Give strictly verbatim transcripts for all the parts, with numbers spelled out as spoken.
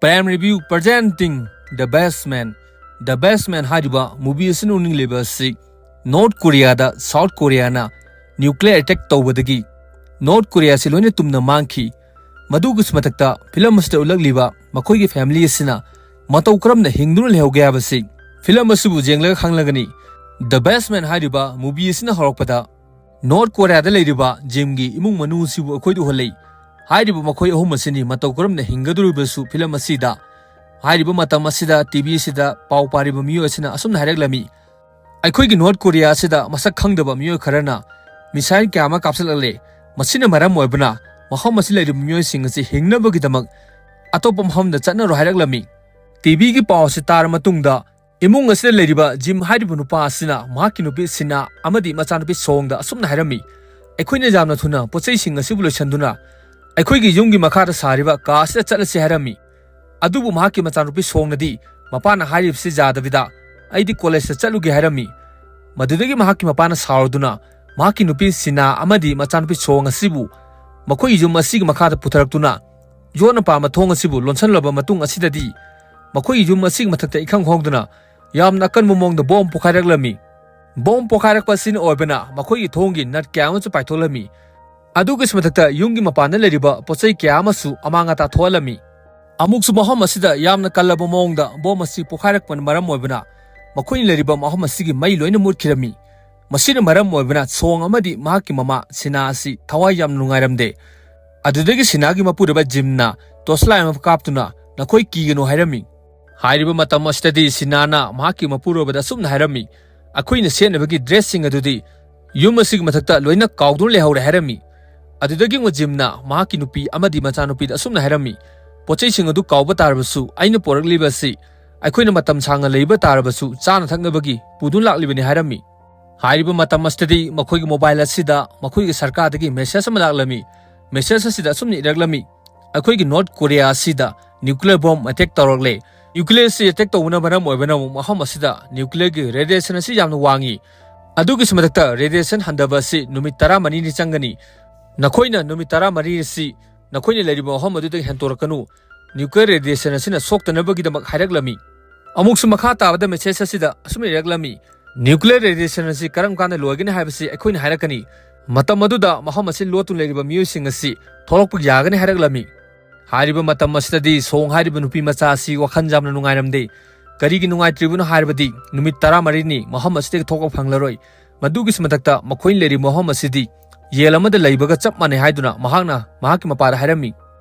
Prime Review presenting The Basement. The Basement ꯍꯥꯏꯔꯤꯕ movie ꯑꯁꯤꯅ ꯎꯠꯅꯤꯡꯂꯤꯕ ꯑꯁꯤ North Korea ꯗ South Korea ꯅ nuclear attack ꯇꯧꯕꯗꯒꯤ North Korea ꯑꯁꯤ ꯂꯣꯏꯅ ꯇꯨꯝꯅ ꯃꯥꯡꯈꯤ꯫ ꯃꯗꯨꯒꯤꯁꯨ ꯃꯊꯛꯇ film ꯑꯁꯤꯗ ꯎꯠꯂꯛꯂꯤꯕ ꯃꯈꯣꯏꯒꯤ family ꯑꯁꯤꯅ ꯃꯇꯧ ꯀꯔꯝꯅ ꯍꯤꯡꯗꯨꯅ ꯂꯩꯍꯧꯒꯦ ꯍꯥꯏꯕꯁꯤ film ꯑꯁꯤꯕꯨ ꯌꯦꯡꯂꯒ ꯈꯪꯂꯒꯅꯤ꯫ The Basement ꯍꯥꯏꯔꯤꯕ movie ꯑꯁꯤꯅ ꯍꯧꯔꯛꯄꯗ North Korea ꯗ ꯂꯩꯔꯤꯕ ꯖꯤꯝꯒꯤ ꯏꯃꯨꯡ ꯃꯅꯨꯡ ꯑꯁꯤꯕꯨ ꯑꯩꯈꯣꯏꯗ ꯎꯍꯜꯂꯤ꯫ ꯍꯥꯏꯔꯤꯕ ꯃꯈꯣꯏ ꯑꯍꯨꯝ ꯑꯁꯤꯅꯤ ꯃꯇꯧ ꯀꯔꯝꯅ ꯍꯤꯡꯒꯗꯧꯔꯤꯕꯁꯨ film ꯑꯁꯤꯗ꯫ ꯍꯥꯏꯔꯤꯕ ꯃꯇꯝ ꯑꯁꯤꯗ T V ꯑꯁꯤꯗ ꯄꯥꯎ ꯄꯥꯔꯤꯕ ꯃꯤꯑꯣꯏ ꯑꯁꯤꯅ ꯑꯁꯨꯝꯅ ꯍꯥꯏꯔꯛꯂꯝꯃꯤ, "ꯑꯩꯈꯣꯏꯒꯤ North Korea ꯑꯁꯤꯗ ꯃꯁꯛ ꯈꯪꯗꯕ ꯃꯤꯑꯣꯏ ꯈꯔꯅ missile ꯀꯌꯥ ꯑꯃ ꯀꯥꯞꯁꯤꯜꯂꯛꯂꯦ꯫ ꯃꯁꯤꯅ ꯃꯔꯝ ꯑꯣꯏꯕꯅ ꯃꯐꯝ ꯑꯁꯤ ꯂꯩꯔꯤꯕ ꯃꯤꯑꯣꯏꯁꯤꯡ ꯑꯁꯤ ꯍꯤꯡꯅꯕꯒꯤꯗꯃꯛ ꯑꯇꯣꯞꯄ ꯃꯐꯝꯗ ꯆꯠꯅꯔꯣ" ꯍꯥꯏꯔꯛꯂꯝꯃꯤ꯫ T V ꯒꯤ ꯄꯥꯎ ꯑꯁꯤ ꯇꯥꯔ ꯃꯇꯨꯡꯗ ꯏꯃꯨꯡ ꯑꯁꯤꯗ ꯂꯩꯔꯤꯕ ꯖꯤꯝ ꯍꯥꯏꯔꯤꯕ ꯅꯨꯄꯥ ꯑꯁꯤꯅ ꯃꯍꯥꯛꯀꯤ ꯅꯨꯄꯤ ꯁꯤꯅꯥ ꯑꯃꯗꯤ ꯃꯆꯥꯅꯨꯄꯤ ꯁꯣꯡꯗ ꯑꯁꯨꯝꯅ ꯍꯥꯏꯔꯝꯃꯤ, "ꯑꯩꯈꯣꯏꯅ ꯌꯥꯝꯅ ꯊꯨꯅ ꯄꯣꯠꯆꯩꯁꯤꯡ ꯑꯁꯤꯕꯨ ꯂꯣꯏꯁꯤꯟꯗꯨꯅ ꯑꯩꯈꯣꯏꯒꯤ ꯌꯨꯝꯒꯤ ꯃꯈꯥꯗ ꯁꯥꯔꯤꯕ ꯀꯥ ꯑꯁꯤꯗ ꯆꯠꯂꯁꯤ" ꯍꯥꯏꯔꯝꯃꯤ꯫ ꯑꯗꯨꯕꯨ ꯃꯍꯥꯛꯀꯤ ꯃꯆꯥꯅꯨꯄꯤ ꯁꯣꯡꯅꯗꯤ ꯃꯄꯥꯅ ꯍꯥꯏꯔꯤꯕꯁꯤ ꯌꯥꯗꯕꯤꯗ, "ꯑꯩꯗꯤ college ꯇ ꯆꯠꯂꯨꯒꯦ" ꯍꯥꯏꯔꯝꯃꯤ꯫ ꯃꯗꯨꯗꯒꯤ ꯃꯍꯥꯛꯀꯤ ꯃꯄꯥꯅ ꯁꯥꯎꯔꯗꯨꯅ ꯃꯍꯥꯛꯀꯤ ꯅꯨꯄꯤ ꯁꯤꯅꯥ ꯑꯃꯗꯤ ꯃꯆꯥꯅꯨꯄꯤ ꯁꯣꯡ ꯑꯁꯤꯕꯨ ꯃꯈꯣꯏꯒꯤ ꯌꯨꯝ ꯑꯁꯤꯒꯤ ꯃꯈꯥꯗ ꯄꯨꯊꯔꯛꯇꯨꯅ ꯌꯣꯠꯅ ꯄꯥꯟꯕ ꯊꯣꯡ ꯑꯁꯤꯕꯨ ꯂꯣꯟꯁꯤꯜꯂꯕ ꯃꯇꯨꯡ ꯑꯁꯤꯗꯗꯤ ꯃꯈꯣꯏꯒꯤ ꯌꯨꯝ ꯑꯁꯤꯒꯤ ꯃꯊꯛꯇ ꯏꯈꯪ ꯈꯪꯍꯧꯗꯅ ꯌꯥꯝꯅ ꯑꯀꯟꯕ ꯃꯑꯣꯡꯗ bomb ꯄꯣꯈꯥꯏꯔꯛꯂꯝꯃꯤ꯫ Bomb ꯄꯣꯈꯥꯏꯔꯛꯄ ꯑꯁꯤꯅ ꯑꯣꯏꯕꯅ ꯃꯈꯣꯏꯒꯤ ꯊꯣꯡꯒꯤ nut ꯀꯌꯥ ꯑꯃꯁꯨ ꯄꯥꯏꯊꯣꯛꯂꯝꯃꯤ꯫ ꯑꯗꯨꯒꯤꯁꯨ ꯃꯊꯛꯇ ꯌꯨꯝꯒꯤ ꯃꯄꯥꯟꯗ ꯂꯩꯔꯤꯕ ꯄꯣꯠꯆꯩ ꯀꯌꯥ ꯑꯃꯁꯨ ꯑꯃꯥꯡ ꯑꯇꯥ ꯊꯣꯛꯍꯜꯂꯝꯃꯤ꯫ ꯑꯃꯨꯛꯁꯨ ꯃꯐꯝ ꯑꯁꯤꯗ ꯌꯥꯝꯅ ꯀꯜꯂꯕ ꯃꯑꯣꯡꯗ bomb ꯑꯁꯤ ꯄꯣꯈꯥꯏꯔꯛꯄꯅ ꯃꯔꯝ ꯑꯣꯏꯕꯅ ꯃꯈꯣꯏꯅ ꯂꯩꯔꯤꯕ ꯃꯐꯝ ꯑꯁꯤꯒꯤ ꯃꯩ ꯂꯣꯏꯅ ꯃꯨꯠꯈꯤꯔꯝꯃꯤ꯫ ꯃꯁꯤꯅ ꯃꯔꯝ ꯑꯣꯏꯕꯅ ꯁꯣꯡ ꯑꯃꯗꯤ ꯃꯍꯥꯛꯀꯤ ꯃꯃꯥ ꯁꯤꯅꯥ ꯑꯁꯤ ꯊꯋꯥꯏ ꯌꯥꯝꯅ ꯅꯨꯡꯉꯥꯏꯔꯝꯗꯦ꯫ ꯑꯗꯨꯗꯒꯤ ꯁꯤꯅꯥꯒꯤ ꯃꯄꯨꯔꯣꯏꯕ ꯖꯤꯝꯅ torchlight ꯑꯃ ꯀꯥꯞꯇꯨꯅ "ꯅꯈꯣꯏ ꯀꯤꯒꯅꯨ" ꯍꯥꯏꯔꯝꯃꯤ꯫ ꯍꯥꯏꯔꯤꯕ ꯃꯇꯝ ꯑꯁꯤꯗꯗꯤ ꯁꯤꯅꯥꯅ ꯃꯍꯥꯛꯀꯤ ꯃꯄꯨꯔꯣꯏꯕꯗ ꯑꯁꯨꯝꯅ ꯍꯥꯏꯔꯝꯃꯤ, "ꯑꯩꯈꯣꯏꯅ ꯁꯦꯠꯅꯕꯒꯤ dress ꯁꯤꯡ ꯑꯗꯨꯗꯤ ꯌꯨꯝ ꯑꯁꯤꯒꯤ ꯃꯊꯛꯇ ꯂꯣꯏꯅ ꯀꯥꯎꯗꯨꯅ ꯂꯩꯍꯧꯔꯦ" ꯍꯥꯏꯔꯝꯃꯤ꯫ ꯑꯗꯨꯗꯒꯤ ꯑꯃꯨꯛ ꯖꯤꯝꯅ ꯃꯍꯥꯛꯀꯤ ꯅꯨꯄꯤ ꯑꯃꯗꯤ ꯃꯆꯥꯅꯨꯄꯤꯗ ꯑꯁꯨꯝꯅ ꯍꯥꯏꯔꯝꯃꯤ, "ꯄꯣꯠꯆꯩꯁꯤꯡ ꯑꯗꯨ ꯀꯥꯎꯕ ꯇꯥꯔꯕꯁꯨ ꯑꯩꯅ ꯄꯣꯔꯛꯂꯤꯕ ꯑꯁꯤ ꯑꯩꯈꯣꯏꯅ ꯃꯇꯝ ꯁꯥꯡꯅ ꯂꯩꯕ ꯇꯥꯔꯕꯁꯨ ꯆꯥꯅ ꯊꯛꯅꯕꯒꯤ ꯄꯨꯗꯨꯅ ꯂꯥꯛꯂꯤꯕꯅꯤ" ꯍꯥꯏꯔꯝꯃꯤ꯫ ꯍꯥꯏꯔꯤꯕ ꯃꯇꯝ ꯑꯁꯤꯗꯗꯤ ꯃꯈꯣꯏꯒꯤ mobile ꯑꯁꯤꯗ ꯃꯈꯣꯏꯒꯤ ꯁꯔꯀꯥꯔꯗꯒꯤ message ꯑꯃ ꯂꯥꯛꯂꯝꯃꯤ꯫ Message ꯑꯁꯤꯗ ꯑꯁꯨꯝꯅ ꯏꯔꯛꯂꯝꯃꯤ, "ꯑꯩꯈꯣꯏꯒꯤ North Korea ꯑꯁꯤꯗ nuclear bomb attack ꯇꯧꯔꯛꯂꯦ꯫ Nuclear ꯑꯁꯤ attack ꯇꯧꯕꯅ ꯃꯔꯝ ꯑꯣꯏꯕꯅ ꯑꯃꯨꯛ ꯃꯐꯝ ꯑꯁꯤꯗ nuclear ꯒꯤ radiation ꯑꯁꯤ ꯌꯥꯝꯅ ꯋꯥꯡꯉꯤ꯫ ꯑꯗꯨꯒꯤꯁꯨ ꯃꯊꯛꯇ radiation ꯍꯟꯊꯕ ꯑꯁꯤ ꯅꯨꯃꯤꯠ ꯇꯔꯥꯃꯔꯤꯅꯤ ꯆꯪꯒꯅꯤ꯫ ꯅꯈꯣꯏꯅ ꯅꯨꯃꯤꯠ ꯇꯔꯥꯃꯔꯤ ꯑꯁꯤ ꯅꯈꯣꯏꯅ ꯂꯩꯔꯤꯕ ꯃꯐꯝ ꯑꯗꯨꯗꯒꯤ ꯍꯦꯟꯗꯣꯔꯛꯀꯅꯨ꯫ nuclear radiation ꯑꯁꯤꯅ ꯁꯣꯛꯇꯅꯕꯒꯤꯗꯃꯛ ꯍꯥꯏꯔꯛꯂꯝꯃꯤ꯫ ꯑꯃꯨꯛꯁꯨ ꯃꯈꯥ ꯇꯥꯕꯗ message ꯑꯁꯤꯗ ꯑꯁꯨꯝꯅ ꯏꯔꯛꯂꯝꯃꯤ, "Nuclear radiation ꯑꯁꯤ ꯀꯔꯝ ꯀꯥꯟꯗ ꯂꯣꯏꯒꯅꯤ ꯍꯥꯏꯕꯁꯤ ꯑꯩꯈꯣꯏꯅ ꯍꯥꯏꯔꯛꯀꯅꯤ꯫ ꯃꯇꯝ ꯑꯗꯨꯗ ꯃꯐꯝ ꯑꯁꯤ ꯂꯣꯠꯇꯨꯅ ꯂꯩꯔꯤꯕ ꯃꯤꯑꯣꯏꯁꯤꯡ ꯑꯁꯤ ꯊꯣꯛꯂꯛꯄ ꯌꯥꯒꯅꯤ" ꯍꯥꯏꯔꯛꯂꯝꯃꯤ꯫ ꯍꯥꯏꯔꯤꯕ ꯃꯇꯝ ꯑꯁꯤꯗꯗꯤ ꯁꯣꯡ ꯍꯥꯏꯔꯤꯕ ꯅꯨꯄꯤ ꯃꯆꯥ ꯑꯁꯤ ꯋꯥꯈꯜ ꯌꯥꯝꯅ ꯅꯨꯡꯉꯥꯏꯔꯝꯗꯦ꯫ ꯀꯔꯤꯒꯤ ꯅꯨꯡꯉꯥꯏꯇ꯭ꯔꯤꯕꯅꯣ ꯍꯥꯏꯔꯕꯗꯤ ꯅꯨꯃꯤꯠ ꯇꯔꯥꯃꯔꯤꯅꯤ ꯃꯐꯝ ꯑꯁꯤꯗꯒꯤ ꯊꯣꯛꯄ ꯐꯪꯂꯔꯣꯏ꯫ ꯃꯗꯨꯒꯤꯁꯨ ꯃꯊꯛꯇ ꯃꯈꯣꯏꯅ ꯂꯩꯔꯤꯕ ꯃꯐꯝ ꯑꯁꯤꯗꯤ ꯌꯦꯟ ꯑꯃꯗ ꯂꯩꯕꯒ ꯆꯞ ꯃꯥꯟꯅꯩ ꯍꯥꯏꯗꯨꯅ ꯃꯍꯥꯛꯅ ꯃꯍꯥꯛꯀꯤ ꯃꯄꯥꯗ ꯍꯥꯏꯔꯝꯃꯤ꯫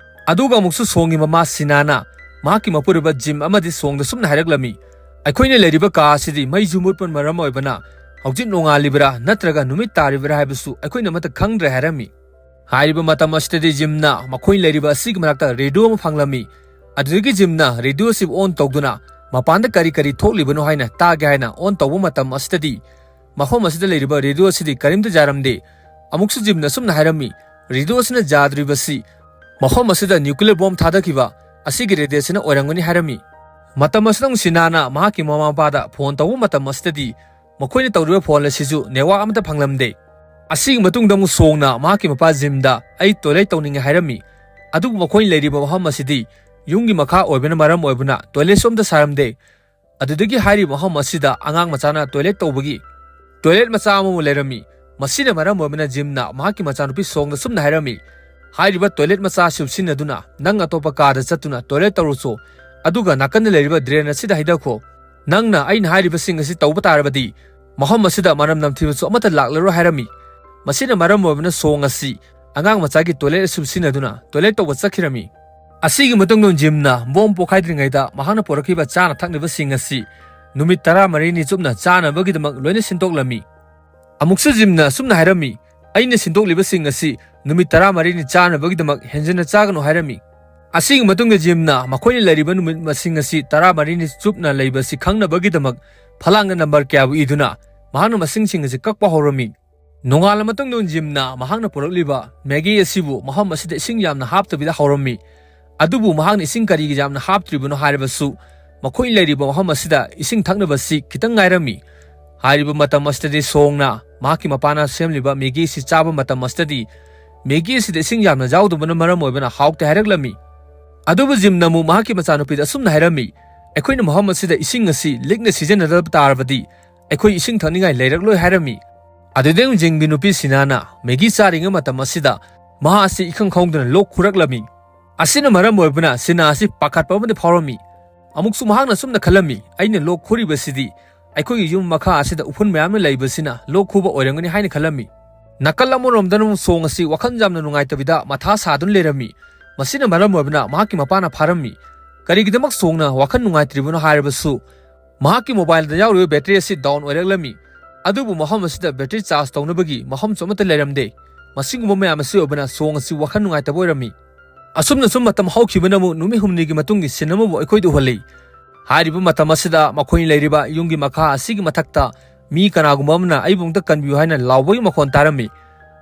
ꯑꯗꯨꯒ ꯑꯃꯨꯛꯁꯨ ꯁꯣꯡꯒꯤ ꯃꯃꯥ ꯁꯤꯅꯥꯅ ꯃꯍꯥꯛꯀꯤ ꯃꯄꯨꯔꯣꯏꯕ ꯖꯤꯝ ꯑꯃꯗꯤ ꯁꯣꯡꯗ ꯁꯨꯝꯅ ꯍꯥꯏꯔꯛꯂꯝꯃꯤ, "ꯑꯩꯈꯣꯏꯅ ꯂꯩꯔꯤꯕ ꯀꯥ ꯑꯁꯤꯗꯤ ꯃꯩꯁꯨ ꯃꯨꯠꯄꯅ ꯃꯔꯝ ꯑꯣꯏꯕꯅ ꯍꯧꯖꯤꯛ ꯅꯣꯡꯉꯥꯜꯂꯤꯕ꯭ꯔꯥ ꯅꯠꯇ꯭ꯔꯒ ꯅꯨꯃꯤꯠ ꯇꯥꯔꯤꯕ꯭ꯔꯥ ꯍꯥꯏꯕꯁꯨ ꯑꯩꯈꯣꯏꯅ ꯑꯃꯠꯇ ꯈꯪꯗ꯭ꯔꯦ" ꯍꯥꯏꯔꯝꯃꯤ꯫ ꯍꯥꯏꯔꯤꯕ ꯃꯇꯝ ꯑꯁꯤꯗꯗꯤ ꯖꯤꯝꯅ ꯃꯈꯣꯏ ꯂꯩꯔꯤꯕ ꯑꯁꯤꯒꯤ ꯃꯅꯥꯛꯇ ꯔꯦꯗꯤꯑꯣ ꯑꯃ ꯐꯪꯂꯝꯃꯤ꯫ ꯑꯗꯨꯗꯒꯤ ꯖꯤꯝꯅ ꯔꯦꯗꯤꯑꯣ ꯑꯁꯤ ꯑꯣꯟ ꯇꯧꯗꯨꯅ ꯃꯄꯥꯟꯗ ꯀꯔꯤ ꯀꯔꯤ ꯊꯣꯛꯂꯤꯕꯅꯣ ꯍꯥꯏꯅ ꯇꯥꯒꯦ ꯍꯥꯏꯅ ꯑꯣꯟ ꯇꯧꯕ ꯃꯇꯝ ꯑꯁꯤꯗꯗꯤ ꯃꯐꯝ ꯑꯁꯤꯗ ꯂꯩꯔꯤꯕ ꯔꯦꯗꯤꯑꯣ ꯑꯁꯤꯗꯤ ꯀꯔꯤꯝꯇ ꯌꯥꯔꯝꯗꯦ꯫ ꯑꯃꯨꯛꯁꯨ ꯖꯤꯝꯅ ꯑꯁꯨꯝꯅ ꯍꯥꯏꯔꯝꯃꯤ, "ꯔꯦꯗꯤꯑꯣ ꯑꯁꯤꯅ ꯌꯥꯗ꯭ꯔꯤꯕꯁꯤ ꯃꯐꯝ ꯑꯁꯤꯗ nuclear bomb ꯊꯥꯗꯈꯤꯕ ꯑꯁꯤꯒꯤ radiationꯅ ꯑꯣꯏꯔꯝꯒꯅꯤ" ꯍꯥꯏꯔꯝꯃꯤ꯫ ꯃꯇꯝ ꯑꯁꯤꯗ ꯑꯃꯨꯛ ꯁꯤꯅꯥꯅ ꯃꯍꯥꯛꯀꯤ ꯃꯃꯥ ꯃꯄꯥꯗ ꯐꯣꯟ ꯇꯧꯕ ꯃꯇꯝ ꯑꯁꯤꯗꯗꯤ ꯃꯈꯣꯏꯅ ꯇꯧꯔꯤꯕ ꯐꯣꯟ ꯑꯁꯤꯁꯨ network ꯑꯃꯠꯇ ꯐꯪꯂꯝꯗꯦ꯫ ꯑꯁꯤꯒꯤ ꯃꯇꯨꯡꯗ ꯑꯃꯨꯛ ꯁꯣꯡꯅ ꯃꯍꯥꯛꯀꯤ ꯃꯄꯥ ꯖꯤꯝꯗ, "ꯑꯩ toilet ꯇꯧꯅꯤꯡꯉꯦ" ꯍꯥꯏꯔꯝꯃꯤ꯫ ꯑꯗꯨꯕꯨ ꯃꯈꯣꯏꯅ ꯂꯩꯔꯤꯕ ꯃꯐꯝ ꯑꯁꯤꯗꯤ ꯌꯨꯝꯒꯤ ꯃꯈꯥ ꯑꯣꯏꯕꯅ ꯃꯔꯝ ꯑꯣꯏꯕꯅ toiletꯁꯨ ꯑꯃꯠꯇ ꯁꯥꯔꯝꯗꯦ꯫ ꯑꯗꯨꯗꯒꯤ ꯍꯥꯏꯔꯤꯕ ꯃꯐꯝ ꯑꯁꯤꯗ ꯑꯉꯥꯡ ꯃꯆꯥꯅ toilet ꯇꯧꯕꯒꯤ toilet ꯃꯆꯥ ꯑꯃꯃꯨꯛ ꯂꯩꯔꯝꯃꯤ꯫ ꯃꯁꯤꯅ ꯃꯔꯝ ꯑꯣꯏꯕꯅ ꯖꯤꯝꯅ ꯃꯍꯥꯛꯀꯤ ꯃꯆꯥꯅꯨꯄꯤ ꯁꯣꯡꯗ ꯁꯨꯝꯅ ꯍꯥꯏꯔꯝꯃꯤ, "ꯍꯥꯏꯔꯤꯕ toilet ꯃꯆꯥ ꯑꯁꯤ ꯁꯤꯖꯤꯟꯅꯗꯨꯅ ꯅꯪ ꯑꯇꯣꯞꯄ ꯀꯥꯗ ꯆꯠꯇꯨꯅ toilet ꯇꯧꯔꯨꯆꯣ, ꯑꯗꯨꯒ ꯅꯥꯀꯟꯗ ꯂꯩꯔꯤꯕ drain ꯑꯁꯤꯗ ꯍꯩꯊꯈꯣ꯫ ꯅꯪꯅ ꯑꯩꯅ ꯍꯥꯏꯔꯤꯕꯁꯤꯡ ꯑꯁꯤ ꯇꯧꯕ ꯇꯥꯔꯕꯗꯤ ꯃꯐꯝ ꯑꯁꯤꯗ ꯃꯅꯝ ꯅꯝꯊꯤꯕꯁꯨ ꯑꯃꯠꯇ ꯂꯥꯛꯂꯔꯣꯏ" ꯍꯥꯏꯔꯝꯃꯤ꯫ ꯃꯁꯤꯅ ꯃꯔꯝ ꯑꯣꯏꯕꯅ ꯁꯣꯡ ꯑꯁꯤ ꯑꯉꯥꯡ ꯃꯆꯥꯒꯤ toilet ꯑꯁꯤ ꯁꯤꯖꯤꯟꯅꯗꯨꯅ toilet ꯇꯧꯕ ꯆꯠꯈꯤꯔꯝꯃꯤ꯫ ꯑꯁꯤꯒꯤ ꯃꯇꯨꯡꯗ ꯖꯤꯝꯅ bomb ꯄꯣꯈꯥꯏꯗ꯭ꯔꯤꯉꯩꯗ ꯃꯍꯥꯛꯅ ꯄꯨꯔꯛꯈꯤꯕ ꯆꯥꯅ ꯊꯛꯅꯕꯁꯤꯡ ꯑꯁꯤ ꯅꯨꯃꯤꯠ ꯇꯔꯥꯃꯔꯤꯅꯤ ꯆꯨꯞꯅ ꯆꯥꯅꯕꯒꯤꯗꯃꯛ ꯂꯣꯏꯅ ꯁꯤꯟꯗꯣꯛꯂꯝꯃꯤ꯫ ꯑꯃꯨꯛꯁꯨ ꯖꯤꯝꯅ ꯑꯁꯨꯝꯅ ꯍꯥꯏꯔꯝꯃꯤ, "ꯑꯩꯅ ꯁꯤꯟꯗꯣꯛꯂꯤꯕꯁꯤꯡ ꯑꯁꯤ ꯅꯨꯃꯤꯠ ꯇꯔꯥꯃꯔꯤꯅꯤ ꯆꯥꯅꯕꯒꯤꯗꯃꯛ ꯍꯦꯟꯖꯤꯟꯅ ꯆꯥꯒꯅꯨ" ꯍꯥꯏꯔꯝꯃꯤ꯫ ꯑꯁꯤꯒꯤ ꯃꯇꯨꯡꯗ ꯖꯤꯝꯅ ꯃꯈꯣꯏꯅ ꯂꯩꯔꯤꯕ ꯅꯨꯃꯤꯠ ꯃꯁꯤꯡ ꯑꯁꯤ ꯇꯔꯥꯃꯔꯤꯅꯤ ꯆꯨꯞꯅ ꯂꯩꯕꯁꯤ ꯈꯪꯅꯕꯒꯤꯗꯃꯛ ꯐꯂꯥꯡꯗ number ꯀꯌꯥꯕꯨ ꯏꯗꯨꯅ ꯃꯍꯥꯛꯅ ꯃꯁꯤꯡꯁꯤꯡ ꯑꯁꯤ ꯀꯛꯄ ꯍꯧꯔꯝꯃꯤ꯫ ꯅꯣꯡꯉꯥꯜꯂ ꯃꯇꯨꯡꯗ ꯖꯤꯝꯅ ꯃꯍꯥꯛꯅ ꯄꯨꯔꯛꯂꯤꯕ ꯃꯦꯒꯤ ꯑꯁꯤꯕꯨ ꯃꯐꯝ ꯑꯁꯤꯗ ꯏꯁꯤꯡ ꯌꯥꯝꯅ ꯍꯥꯞꯇꯕꯤꯗ ꯍꯧꯔꯝꯃꯤ꯫ ꯑꯗꯨꯕꯨ ꯃꯍꯥꯛꯅ ꯏꯁꯤꯡ ꯀꯔꯤꯒꯤ ꯌꯥꯝꯅ ꯍꯥꯞꯇ꯭ꯔꯤꯕꯅꯣ ꯍꯥꯏꯔꯕꯁꯨ, ꯃꯈꯣꯏ ꯂꯩꯔꯤꯕ ꯃꯐꯝ ꯑꯁꯤꯗ ꯏꯁꯤꯡ ꯊꯛꯅꯕꯁꯤ ꯈꯤꯇꯪ ꯉꯥꯏꯔꯝꯃꯤ꯫ ꯍꯥꯏꯔꯤꯕ ꯃꯇꯝ ꯑꯁꯤꯗꯗꯤ ꯁꯣꯡꯅ ꯃꯍꯥꯛꯀꯤ ꯃꯄꯥꯅ ꯁꯦꯝꯂꯤꯕ ꯃꯦꯒꯤ ꯑꯁꯤ ꯆꯥꯕ ꯃꯇꯝ ꯑꯁꯤꯗꯗꯤ ꯃꯦꯒꯤ ꯑꯁꯤꯗ ꯏꯁꯤꯡ ꯌꯥꯝꯅ ꯌꯥꯎꯗꯕꯅ ꯃꯔꯝ ꯑꯣꯏꯕꯅ ꯍꯥꯎꯇꯦ ꯍꯥꯏꯔꯛꯂꯝꯃꯤ꯫ ꯑꯗꯨꯕꯨ ꯖꯤꯝꯅ ꯑꯃꯨꯛ ꯃꯍꯥꯛꯀꯤ ꯃꯆꯥꯅꯨꯄꯤꯗ ꯑꯁꯨꯝꯅ ꯍꯥꯏꯔꯝꯃꯤ, "ꯑꯩꯈꯣꯏꯅ ꯃꯐꯝ ꯑꯁꯤꯗ ꯏꯁꯤꯡ ꯑꯁꯤ ꯂꯤꯛꯅ ꯁꯤꯖꯤꯟꯅꯗꯕ ꯇꯥꯔꯕꯗꯤ ꯑꯩꯈꯣꯏ ꯏꯁꯤꯡ ꯊꯛꯅꯤꯡꯉꯥꯏ ꯂꯩꯔꯛꯂꯣꯏ" ꯍꯥꯏꯔꯝꯃꯤ꯫ ꯑꯗꯨꯗꯩ ꯑꯃꯨꯛ ꯖꯤꯝꯒꯤ ꯅꯨꯄꯤ ꯁꯤꯅꯥꯅ ꯃꯦꯒꯤ ꯆꯥꯔꯤꯉꯩ ꯃꯇꯝ ꯑꯁꯤꯗ ꯃꯍꯥꯛ ꯑꯁꯤ ꯏꯈꯪ ꯈꯪꯍꯧꯗꯅ ꯂꯣꯛ ꯈꯨꯔꯛꯂꯝꯃꯤ꯫ ꯑꯁꯤꯅ ꯃꯔꯝ ꯑꯣꯏꯕꯅ ꯁꯤꯅꯥ ꯑꯁꯤ ꯄꯥꯈꯠꯄ ꯑꯃꯗꯤ ꯐꯥꯎꯔꯝꯃꯤ꯫ ꯑꯃꯨꯛꯁꯨ ꯃꯍꯥꯛꯅ ꯑꯁꯨꯝꯅ ꯈꯜꯂꯝꯃꯤ, "ꯑꯩꯅ ꯂꯣꯛ ꯈꯨꯔꯤꯕꯁꯤꯗꯤ ꯑꯩꯈꯣꯏꯒꯤ ꯌꯨꯝ ꯃꯈꯥ ꯑꯁꯤꯗ ꯎꯐꯨꯟ ꯃꯌꯥꯝꯅ ꯂꯩꯕꯁꯤꯅ ꯂꯣꯛ ꯈꯨꯕ ꯑꯣꯏꯔꯝꯒꯅꯤ" ꯍꯥꯏꯅ ꯈꯜꯂꯝꯃꯤ꯫ ꯅꯥꯀꯜ ꯑꯃꯔꯣꯝꯗꯅ ꯑꯃꯨꯛ ꯁꯣꯡ ꯑꯁꯤ ꯋꯥꯈꯜ ꯌꯥꯝꯅ ꯅꯨꯡꯉꯥꯏꯇꯕꯤꯗ ꯃꯊꯥ ꯁꯥꯗꯨꯅ ꯂꯩꯔꯝꯃꯤ꯫ ꯃꯁꯤꯅ ꯃꯔꯝ ꯑꯣꯏꯕꯅ ꯃꯍꯥꯛꯀꯤ ꯃꯄꯥꯅ ꯐꯥꯔꯝꯃꯤ꯫ ꯀꯔꯤꯒꯤꯗꯃꯛ ꯁꯣꯡꯅ ꯋꯥꯈꯜ ꯅꯨꯡꯉꯥꯏꯇ꯭ꯔꯤꯕꯅꯣ ꯍꯥꯏꯔꯕꯁꯨ, ꯃꯍꯥꯛꯀꯤ ꯃꯣꯕꯥꯏꯜꯗ ꯌꯥꯎꯔꯤꯕ ꯕꯦꯇ꯭ꯔꯤ ꯑꯁꯤ ꯗꯥꯎꯟ ꯑꯣꯏꯔꯛꯂꯝꯃꯤ꯫ ꯑꯗꯨꯕꯨ ꯃꯐꯝ ꯑꯁꯤꯗ ꯕꯦꯇ꯭ꯔꯤ ꯆꯥꯔꯖ ꯇꯧꯅꯕꯒꯤ ꯃꯐꯝꯁꯨ ꯑꯃꯠꯇ ꯂꯩꯔꯝꯗꯦ꯫ ꯃꯁꯤꯒꯨꯝꯕ ꯃꯌꯥꯝ ꯑꯁꯤ ꯑꯣꯏꯕꯅ ꯁꯣꯡ ꯑꯁꯤ ꯋꯥꯈꯜ ꯅꯨꯡꯉꯥꯏꯇꯕ ꯑꯣꯏꯔꯝꯃꯤ꯫ ꯑꯁꯨꯝꯅ ꯁꯨꯝ ꯃꯇꯝ ꯍꯧꯈꯤꯕꯅ ꯑꯃꯨꯛ ꯅꯨꯃꯤꯠ ꯍꯨꯝꯅꯤꯒꯤ ꯃꯇꯨꯡꯒꯤ ꯁꯤꯟ ꯑꯃꯕꯨ ꯑꯩꯈꯣꯏꯗ ꯎꯍꯜꯂꯤ꯫ ꯍꯥꯏꯔꯤꯕ ꯃꯇꯝ ꯑꯁꯤꯗ ꯃꯈꯣꯏꯅ ꯂꯩꯔꯤꯕ ꯌꯨꯝꯒꯤ ꯃꯈꯥ ꯑꯁꯤꯒꯤ ꯃꯊꯛꯇ ꯃꯤ ꯀꯅꯥꯒꯨꯝꯕ ꯑꯃꯅ ꯑꯩꯕꯨ ꯑꯝꯇ ꯀꯟꯕꯤꯌꯨ ꯍꯥꯏꯅ ꯂꯥꯎꯕꯒꯤ ꯃꯈꯣꯟ ꯇꯥꯔꯝꯃꯤ꯫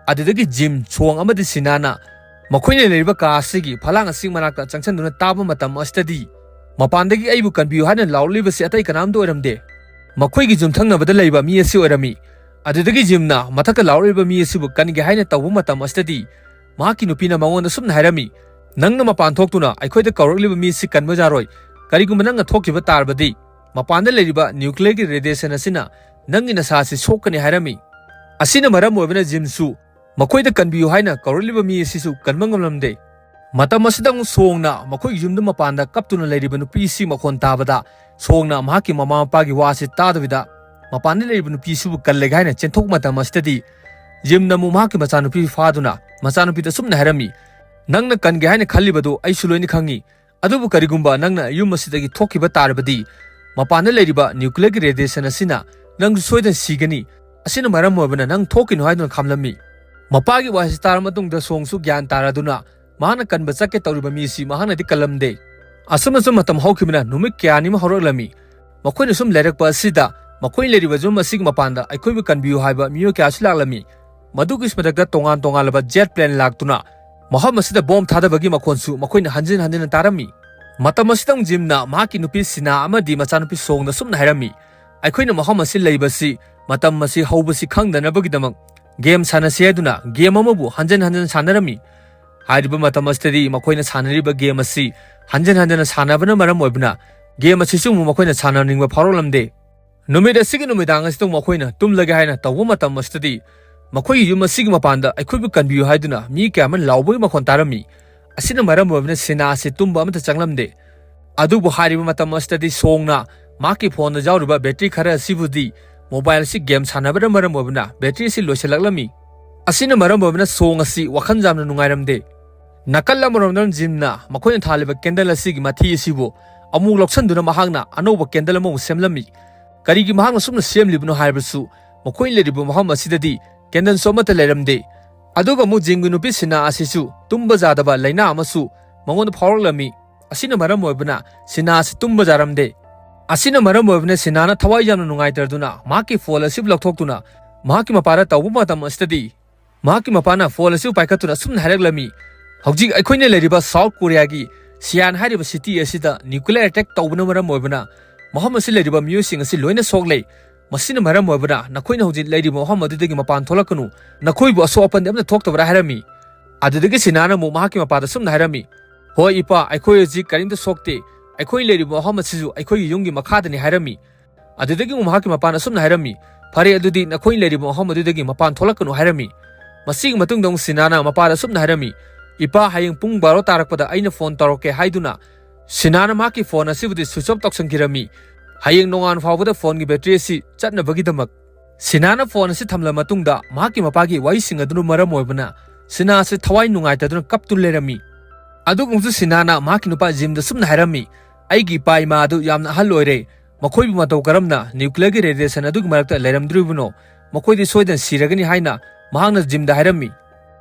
ꯑꯗꯨꯗꯒꯤ ꯖꯤꯝ, ꯁꯣꯡ ꯑꯃꯗꯤ ꯁꯤꯅꯥꯅ ꯃꯈꯣꯏꯅ ꯂꯩꯔꯤꯕ ꯀꯥ ꯑꯁꯤꯒꯤ ꯐꯂꯥꯡ ꯑꯁꯤ ꯃꯅꯥꯛꯇ ꯆꯪꯁꯤꯟꯗꯨꯅ ꯇꯥꯕ ꯃꯇꯝ ꯑꯁꯤꯗꯗꯤ ꯃꯄꯥꯟꯗꯒꯤ ꯑꯩꯕꯨ ꯀꯟꯕꯤꯌꯨ ꯍꯥꯏꯅ ꯂꯥꯎꯔꯛꯂꯤꯕꯁꯤ ꯑꯇꯩ ꯀꯅꯥꯝꯇ ꯑꯣꯏꯔꯝꯗꯦ꯫ ꯃꯈꯣꯏꯒꯤ ꯌꯨꯝꯊꯪꯅꯕꯗ ꯂꯩꯕ ꯃꯤ ꯑꯁꯤ ꯑꯣꯏꯔꯝꯃꯤ꯫ ꯑꯗꯨꯗꯒꯤ ꯖꯤꯝꯅ ꯃꯊꯛꯇ ꯂꯥꯎꯔꯛꯂꯤꯕ ꯃꯤ ꯑꯁꯤꯕꯨ ꯀꯟꯒꯦ ꯍꯥꯏꯅ ꯇꯧꯕ ꯃꯇꯝ ꯑꯁꯤꯗꯗꯤ ꯃꯍꯥꯛꯀꯤ ꯅꯨꯄꯤꯅ ꯃꯉꯣꯟꯗ ꯁꯨꯝꯅ ꯍꯥꯏꯔꯝꯃꯤ, "ꯅꯪꯅ ꯃꯄꯥꯟ ꯊꯣꯛꯇꯨꯅ ꯑꯩꯈꯣꯏꯗ ꯀꯧꯔꯛꯂꯤꯕ ꯃꯤ ꯑꯁꯤ ꯀꯟꯕ ꯌꯥꯔꯣꯏ꯫ ꯀꯔꯤꯒꯨꯝꯕ ꯅꯪꯅ ꯊꯣꯛꯈꯤꯕ ꯇꯥꯔꯕꯗꯤ ꯃꯄꯥꯟꯗ ꯂꯩꯔꯤꯕ ꯅ꯭ꯌꯨꯀ꯭ꯂꯤꯌꯔꯒꯤ ꯔꯦꯗꯤꯌꯦꯁꯟ ꯑꯁꯤꯅ ꯅꯪꯒꯤ ꯅꯁꯥ ꯑꯁꯤ ꯁꯣꯛꯀꯅꯤ" ꯍꯥꯏꯔꯝꯃꯤ꯫ ꯑꯁꯤꯅ ꯃꯔꯝ ꯑꯣꯏꯕꯅ ꯖꯤꯝꯁꯨ ꯃꯈꯣꯏꯗ ꯀꯟꯕꯤꯌꯨ ꯍꯥꯏꯅ ꯀꯧꯔꯛꯂꯤꯕ ꯃꯤ ꯑꯁꯤꯁꯨ ꯀꯟꯕ ꯉꯝꯂꯝꯗꯦ꯫ ꯃꯇꯝ ꯑꯁꯤꯗ ꯑꯃꯨꯛ ꯁꯣꯡꯅ ꯃꯈꯣꯏꯒꯤ ꯌꯨꯝꯗ ꯃꯄꯥꯟꯗ ꯀꯞꯇꯨꯅ ꯂꯩꯔꯤꯕ ꯅꯨꯄꯤ ꯑꯁꯤ ꯃꯈꯣꯟ ꯇꯥꯕꯗ ꯁꯣꯡꯅ ꯃꯍꯥꯛꯀꯤ ꯃꯃꯥ ꯃꯄꯥꯒꯤ ꯋꯥ ꯑꯁꯤ ꯇꯥꯗꯕꯤꯗ ꯃꯄꯥꯟꯗ ꯂꯩꯔꯤꯕ ꯅꯨꯄꯤ ꯑꯁꯤꯕꯨ ꯀꯜꯂꯒꯦ ꯍꯥꯏꯅ ꯆꯦꯟꯊꯣꯛꯄ ꯃꯇꯝ ꯑꯁꯤꯗꯗꯤ ꯖꯤꯝꯅ ꯑꯃꯨꯛ ꯃꯍꯥꯛꯀꯤ ꯃꯆꯥꯅꯨꯄꯤ ꯐꯥꯗꯨꯅ ꯃꯆꯥꯅꯨꯄꯤꯗ ꯑꯁꯨꯝꯅ ꯍꯥꯏꯔꯝꯃꯤ, "ꯅꯪꯅ ꯀꯟꯒꯦ ꯍꯥꯏꯅ ꯈꯜꯂꯤꯕꯗꯨ ꯑꯩꯁꯨ ꯂꯣꯏꯅ ꯈꯪꯉꯤ꯫ ꯑꯗꯨꯕꯨ ꯀꯔꯤꯒꯨꯝꯕ ꯅꯪꯅ ꯌꯨꯝ ꯑꯁꯤꯗꯒꯤ ꯊꯣꯛꯈꯤꯕ ꯇꯥꯔꯕꯗꯤ ꯃꯄꯥꯟꯗ ꯂꯩꯔꯤꯕ ꯅ꯭ꯌꯨꯀ꯭ꯂꯤꯌꯔꯒꯤ ꯔꯦꯗꯤꯌꯦꯁꯟ ꯑꯁꯤꯅ ꯅꯪꯁꯨ ꯁꯣꯏꯗꯅ ꯁꯤꯒꯅꯤ꯫ ꯑꯁꯤꯅ ꯃꯔꯝ ꯑꯣꯏꯕꯅ ꯅꯪ ꯊꯣꯛꯈꯤꯅꯨ" ꯍꯥꯏꯗꯨꯅ ꯈꯥꯝꯂꯝꯃꯤ꯫ ꯃꯄꯥꯒꯤ ꯋꯥꯍꯩꯁꯤ ꯇꯥꯔꯕ ꯃꯇꯨꯡꯗ ꯁꯣꯡꯁꯨ ꯒ꯭ꯌꯥꯟ ꯇꯥꯔꯗꯨꯅ ꯃꯍꯥꯛꯅ ꯀꯟꯕ ꯆꯠꯀꯦ ꯇꯧꯔꯤꯕ ꯃꯤ ꯑꯁꯤ ꯃꯍꯥꯛꯅꯗꯤ ꯀꯜꯂꯝꯗꯦ꯫ ꯑꯁꯨꯝꯅꯁꯨ ꯃꯇꯝ ꯍꯧꯈꯤꯕꯅ ꯅꯨꯃꯤꯠ ꯀꯌꯥꯅꯤ ꯑꯃ ꯍꯧꯔꯛꯂꯝꯃꯤ꯫ ꯃꯈꯣꯏꯅ ꯁꯨꯝ ꯂꯩꯔꯛꯄ ꯑꯁꯤꯗ ꯃꯈꯣꯏ ꯂꯩꯔꯤꯕ ꯌꯨꯝ ꯑꯁꯤꯒꯤ ꯃꯄꯥꯟꯗ ꯑꯩꯈꯣꯏꯕꯨ ꯀꯟꯕꯤꯌꯨ ꯍꯥꯏꯕ ꯃꯤꯑꯣꯏ ꯀꯌꯥꯁꯨ ꯂꯥꯛꯂꯝꯃꯤ꯫ ꯃꯗꯨꯒꯤ ꯃꯊꯛꯇ ꯇꯣꯉꯥꯟ ꯇꯣꯉꯥꯟꯂꯕ ꯖꯦꯠ ꯄ꯭ꯂꯦꯟ ꯂꯥꯛꯇꯨꯅ ꯃꯐꯝ ꯑꯁꯤꯗ ꯕꯣꯝ ꯊꯥꯗꯕꯒꯤ ꯃꯈꯣꯟꯁꯨ ꯃꯈꯣꯏꯅ ꯍꯟꯖꯤꯟ ꯍꯟꯖꯤꯟꯅ ꯇꯥꯔꯝꯃꯤ꯫ ꯃꯇꯝ ꯑꯁꯤꯗ ꯖꯤꯝꯅ ꯃꯍꯥꯛꯀꯤ ꯅꯨꯄꯤ ꯁꯤꯅꯥ ꯑꯃꯗꯤ ꯃꯆꯥꯅꯨꯄꯤ ꯁꯣꯡꯗ ꯁꯨꯝꯅ ꯍꯥꯏꯔꯝꯃꯤ, "ꯑꯩꯈꯣꯏꯅ ꯃꯐꯝ ꯑꯁꯤ ꯂꯩꯕꯁꯤ ꯃꯇꯝ ꯑꯁꯤ ꯍꯧꯕꯁꯤ ꯈꯪꯗꯅꯕꯒꯤꯗꯃꯛ ꯒꯦꯝ ꯁꯥꯟꯅꯁꯤ" ꯍꯥꯏꯗꯨꯅ ꯒꯦꯝ ꯑꯃꯕꯨ ꯍꯟꯖꯤꯟ ꯍꯟꯖꯤꯟ ꯁꯥꯟꯅꯔꯝꯃꯤ꯫ ꯍꯥꯏꯔꯤꯕ ꯃꯇꯝ ꯑꯁꯤꯗꯗꯤ ꯃꯈꯣꯏꯅ ꯁꯥꯟꯅꯔꯤꯕ ꯒꯦꯝ ꯑꯁꯤ ꯍꯟꯖꯤꯟ ꯍꯟꯖꯤꯟꯅ ꯁꯥꯟꯅꯕꯅ ꯃꯔꯝ ꯑꯣꯏꯕꯅ ꯒꯦꯝ ꯑꯁꯤꯁꯨ ꯑꯃꯨꯛ ꯃꯈꯣꯏꯅ ꯁꯥꯟꯅꯅꯤꯡꯕ ꯐꯥꯎꯔꯛꯂꯝꯗꯦ꯫ ꯅꯨꯃꯤꯠ ꯑꯁꯤꯒꯤ ꯅꯨꯃꯤꯗꯥꯡ ꯑꯁꯤꯗ ꯃꯈꯣꯏꯅ ꯇꯨꯝꯂꯒꯦ ꯍꯥꯏꯅ ꯇꯧꯕ ꯃꯇꯝ ꯑꯁꯤꯗꯗꯤ ꯃꯈꯣꯏꯒꯤ ꯌꯨꯝ ꯑꯁꯤꯒꯤ ꯃꯄꯥꯟꯗ "ꯑꯩꯈꯣꯏꯕꯨ ꯀꯟꯕꯤꯌꯨ" ꯍꯥꯏꯗꯨꯅ ꯃꯤ ꯀꯌꯥ ꯑꯃ ꯂꯥꯎꯕꯒꯤ ꯃꯈꯣꯟ ꯇꯥꯔꯝꯃꯤ꯫ ꯑꯁꯤꯅ ꯃꯔꯝ ꯑꯣꯏꯕꯅ ꯁꯤꯅꯥ ꯑꯁꯤ ꯇꯨꯝꯕ ꯑꯃꯠꯇ ꯆꯪꯂꯝꯗꯦ꯫ ꯑꯗꯨꯕꯨ ꯍꯥꯏꯔꯤꯕ ꯃꯇꯝ ꯑꯁꯤꯗꯗꯤ ꯁꯣꯡꯅ ꯃꯍꯥꯛꯀꯤ ꯐꯣꯟꯗ ꯌꯥꯎꯔꯤꯕ ꯕꯦꯇ꯭ꯔꯤ ꯈꯔ ꯑꯁꯤꯕꯨꯗꯤ ꯃꯣꯕꯥꯏꯜ ꯑꯁꯤ ꯒꯦꯝ ꯁꯥꯟꯅꯕꯅ ꯃꯔꯝ ꯑꯣꯏꯕꯅ ꯕꯦꯇ꯭ꯔꯤ ꯑꯁꯤ ꯂꯣꯏꯁꯤꯜꯂꯛꯂꯝꯃꯤ꯫ ꯑꯁꯤꯅ ꯃꯔꯝ ꯑꯣꯏꯕꯅ ꯁꯣꯡ ꯑꯁꯤ ꯋꯥꯈꯜ ꯌꯥꯝꯅ ꯅꯨꯡꯉꯥꯏꯔꯝꯗꯦ꯫ ꯅꯥꯀꯜ ꯑꯃꯔꯣꯝꯗꯅ ꯖꯤꯝꯅ ꯃꯈꯣꯏꯅ ꯊꯥꯜꯂꯤꯕ ꯀꯦꯟꯗꯜ ꯑꯁꯤꯒꯤ ꯃꯊꯤ ꯑꯁꯤꯕꯨ ꯑꯃꯨꯛ ꯂꯧꯁꯤꯟꯗꯨꯅ ꯃꯍꯥꯛꯅ ꯑꯅꯧꯕ ꯀꯦꯟꯗꯜ ꯑꯃꯃꯨꯛ ꯁꯦꯝꯂꯝꯃꯤ꯫ ꯀꯔꯤꯒꯤ ꯃꯍꯥꯛꯅ ꯁꯨꯝꯅ ꯁꯦꯝꯂꯤꯕꯅꯣ ꯍꯥꯏꯕꯁꯨ ꯃꯈꯣꯏ ꯂꯩꯔꯤꯕ ꯃꯐꯝ ꯑꯁꯤꯗꯗꯤ ꯀꯦꯟꯗꯜꯁꯨ ꯑꯃꯠꯇ ꯂꯩꯔꯝꯗꯦ꯫ ꯑꯗꯨꯒ ꯑꯃꯨꯛ ꯖꯤꯝꯒꯤ ꯅꯨꯄꯤ ꯁꯤꯅꯥ ꯑꯁꯤꯁꯨ ꯇꯨꯝꯕ ꯌꯥꯗꯕ ꯂꯥꯏꯅꯥ ꯑꯃꯁꯨ ꯃꯉꯣꯟꯗ ꯐꯥꯎꯔꯛꯂꯝꯃꯤ꯫ ꯑꯁꯤꯅ ꯃꯔꯝ ꯑꯣꯏꯕꯅ ꯁꯤꯅꯥ ꯑꯁꯤ ꯇꯨꯝꯕ ꯌꯥꯔꯝꯗꯦ꯫ ꯑꯁꯤꯅ ꯃꯔꯝ ꯑꯣꯏꯕꯅ ꯁꯤꯅꯥꯅ ꯊꯋꯥꯏ ꯌꯥꯝꯅ ꯅꯨꯡꯉꯥꯏꯇꯗꯨꯅ ꯃꯍꯥꯛꯀꯤ ꯐꯣꯟ ꯑꯁꯤꯕꯨ ꯂꯧꯊꯣꯛꯇꯨꯅ ꯃꯍꯥꯛꯀꯤ ꯃꯄꯥꯗ ꯇꯧꯕ ꯃꯇꯝ ꯑꯁꯤꯗꯗꯤ ꯃꯍꯥꯛꯀꯤ ꯃꯄꯥꯅ ꯐꯣꯟ ꯑꯁꯤꯕꯨ ꯄꯥꯏꯈꯠꯇꯨꯅ ꯑꯁꯨꯝꯅ ꯍꯥꯏꯔꯛꯂꯝꯃꯤ, "ꯍꯧꯖꯤꯛ ꯑꯩꯈꯣꯏꯅ ꯂꯩꯔꯤꯕ ꯁꯥꯎꯠ ꯀꯣꯔꯤꯌꯥꯒꯤ ꯁꯤꯌꯥꯟ ꯍꯥꯏꯔꯤꯕ ꯁꯤꯇꯤ ꯑꯁꯤꯗ ꯅ꯭ꯌꯨꯀ꯭ꯂꯤꯌꯔ ꯑꯦꯇꯦꯛ ꯇꯧꯕꯅ ꯃꯔꯝ ꯑꯣꯏꯕꯅ ꯃꯐꯝ ꯑꯁꯤ ꯂꯩꯔꯤꯕ ꯃꯤꯑꯣꯏꯁꯤꯡ ꯑꯁꯤ ꯂꯣꯏꯅ ꯁꯣꯛꯂꯦ꯫ ꯃꯁꯤꯅ ꯃꯔꯝ ꯑꯣꯏꯕꯅ ꯅꯈꯣꯏꯅ ꯍꯧꯖꯤꯛ ꯂꯩꯔꯤꯕ ꯃꯐꯝ ꯑꯗꯨꯗꯒꯤ ꯃꯄꯥꯟ ꯊꯣꯛꯂꯛꯀꯅꯨ, ꯅꯈꯣꯏꯕꯨ ꯑꯁꯣꯛ ꯑꯄꯟꯗꯤ ꯑꯃꯠꯇ ꯊꯣꯛꯇꯕ꯭ꯔꯥ?" ꯍꯥꯏꯔꯝꯃꯤ꯫ ꯑꯗꯨꯗꯒꯤ ꯁꯤꯅꯥꯅ ꯑꯃꯨꯛ ꯃꯍꯥꯛꯀꯤ ꯃꯄꯥꯗ ꯁꯨꯝꯅ ꯍꯥꯏꯔꯝꯃꯤ, "ꯍꯣꯏ ꯏꯄꯥ, ꯑꯩꯈꯣꯏ ꯍꯧꯖꯤꯛ ꯀꯔꯤꯝꯇ ꯁꯣꯛꯇꯦ꯫ ꯑꯩꯈꯣꯏ ꯂꯩꯔꯤꯕ ꯃꯐꯝ ꯑꯁꯤꯁꯨ ꯑꯩꯈꯣꯏꯒꯤ ꯌꯨꯝꯒꯤ ꯃꯈꯥꯗꯅꯤ" ꯍꯥꯏꯔꯝꯃꯤ꯫ ꯑꯗꯨꯗꯒꯤ ꯑꯃꯨꯛ ꯃꯍꯥꯛꯀꯤ ꯃꯄꯥꯅ ꯑꯁꯨꯝꯅ ꯍꯥꯏꯔꯝꯃꯤ, "ꯐꯔꯦ, ꯑꯗꯨꯗꯤ ꯅꯈꯣꯏꯅ ꯂꯩꯔꯤꯕ ꯃꯐꯝ ꯑꯗꯨꯗꯒꯤ ꯃꯄꯥꯟ ꯊꯣꯛꯂꯛꯀꯅꯨ" ꯍꯥꯏꯔꯝꯃꯤ꯫ ꯃꯁꯤꯒꯤ ꯃꯇꯨꯡꯗ ꯑꯃꯨꯛ ꯁꯤꯅꯥꯅ ꯃꯄꯥꯗ ꯑꯁꯨꯝꯅ ꯍꯥꯏꯔꯝꯃꯤ, "ꯏꯄꯥ, ꯍꯌꯦꯡ ꯄꯨꯡ ꯕꯥꯔꯣ ꯇꯥꯔꯛꯄꯗ ꯑꯩꯅ ꯐꯣꯟ ꯇꯧꯔꯛꯀꯦ" ꯍꯥꯏꯗꯨꯅ ꯁꯤꯅꯥꯅ ꯃꯍꯥꯛꯀꯤ ꯐꯣꯟ ꯑꯁꯤꯕꯨꯗꯤ ꯁ꯭ꯋꯤꯆ ꯑꯣꯐ ꯇꯧꯁꯟꯈꯤꯔꯝꯃꯤ꯫ ꯍꯌꯦꯡ ꯅꯣꯡꯉꯥꯟ ꯐꯥꯎꯕꯗ ꯐꯣꯟꯒꯤ ꯕꯦꯇ꯭ꯔꯤ ꯑꯁꯤ ꯆꯠꯅꯕꯒꯤꯗꯃꯛ ꯁꯤꯅꯥꯅ ꯐꯣꯟ ꯑꯁꯤ ꯊꯝꯂꯕ ꯃꯇꯨꯡꯗ ꯃꯍꯥꯛꯀꯤ ꯃꯄꯥꯒꯤ ꯋꯥꯍꯩꯁꯤꯡ ꯑꯗꯨꯅ ꯃꯔꯝ ꯑꯣꯏꯕꯅ ꯁꯤꯅꯥ ꯑꯁꯤ ꯊꯋꯥꯏ ꯅꯨꯡꯉꯥꯏꯇꯗꯨꯅ ꯀꯞꯇꯨꯅ ꯂꯩꯔꯝꯃꯤ꯫ ꯑꯗꯨꯒꯨꯝꯁꯨ ꯁꯤꯅꯥꯅ ꯃꯍꯥꯛꯀꯤ ꯅꯨꯄꯥ ꯖꯤꯝꯗ ꯁꯨꯝꯅ ꯍꯥꯏꯔꯝꯃꯤ, "ꯑꯩꯒꯤ ꯏꯄꯥ ꯏꯃꯥ ꯑꯗꯨ ꯌꯥꯝꯅ ꯑꯍꯜ ꯑꯣꯏꯔꯦ꯫ ꯃꯈꯣꯏꯕꯨ ꯃꯇꯧ ꯀꯔꯝꯅ ꯅ꯭ꯌꯨꯀ꯭ꯂꯤꯌꯔꯒꯤ ꯔꯦꯗꯤꯌꯦꯁꯟ ꯑꯗꯨꯒꯤ ꯃꯔꯛꯇ ꯂꯩꯔꯝꯗꯣꯔꯤꯕꯅꯣ? ꯃꯈꯣꯏꯗꯤ ꯁꯣꯏꯗꯅ ꯁꯤꯔꯒꯅꯤ" ꯍꯥꯏꯅ ꯃꯍꯥꯛꯅ ꯖꯤꯝꯗ ꯍꯥꯏꯔꯝꯃꯤ꯫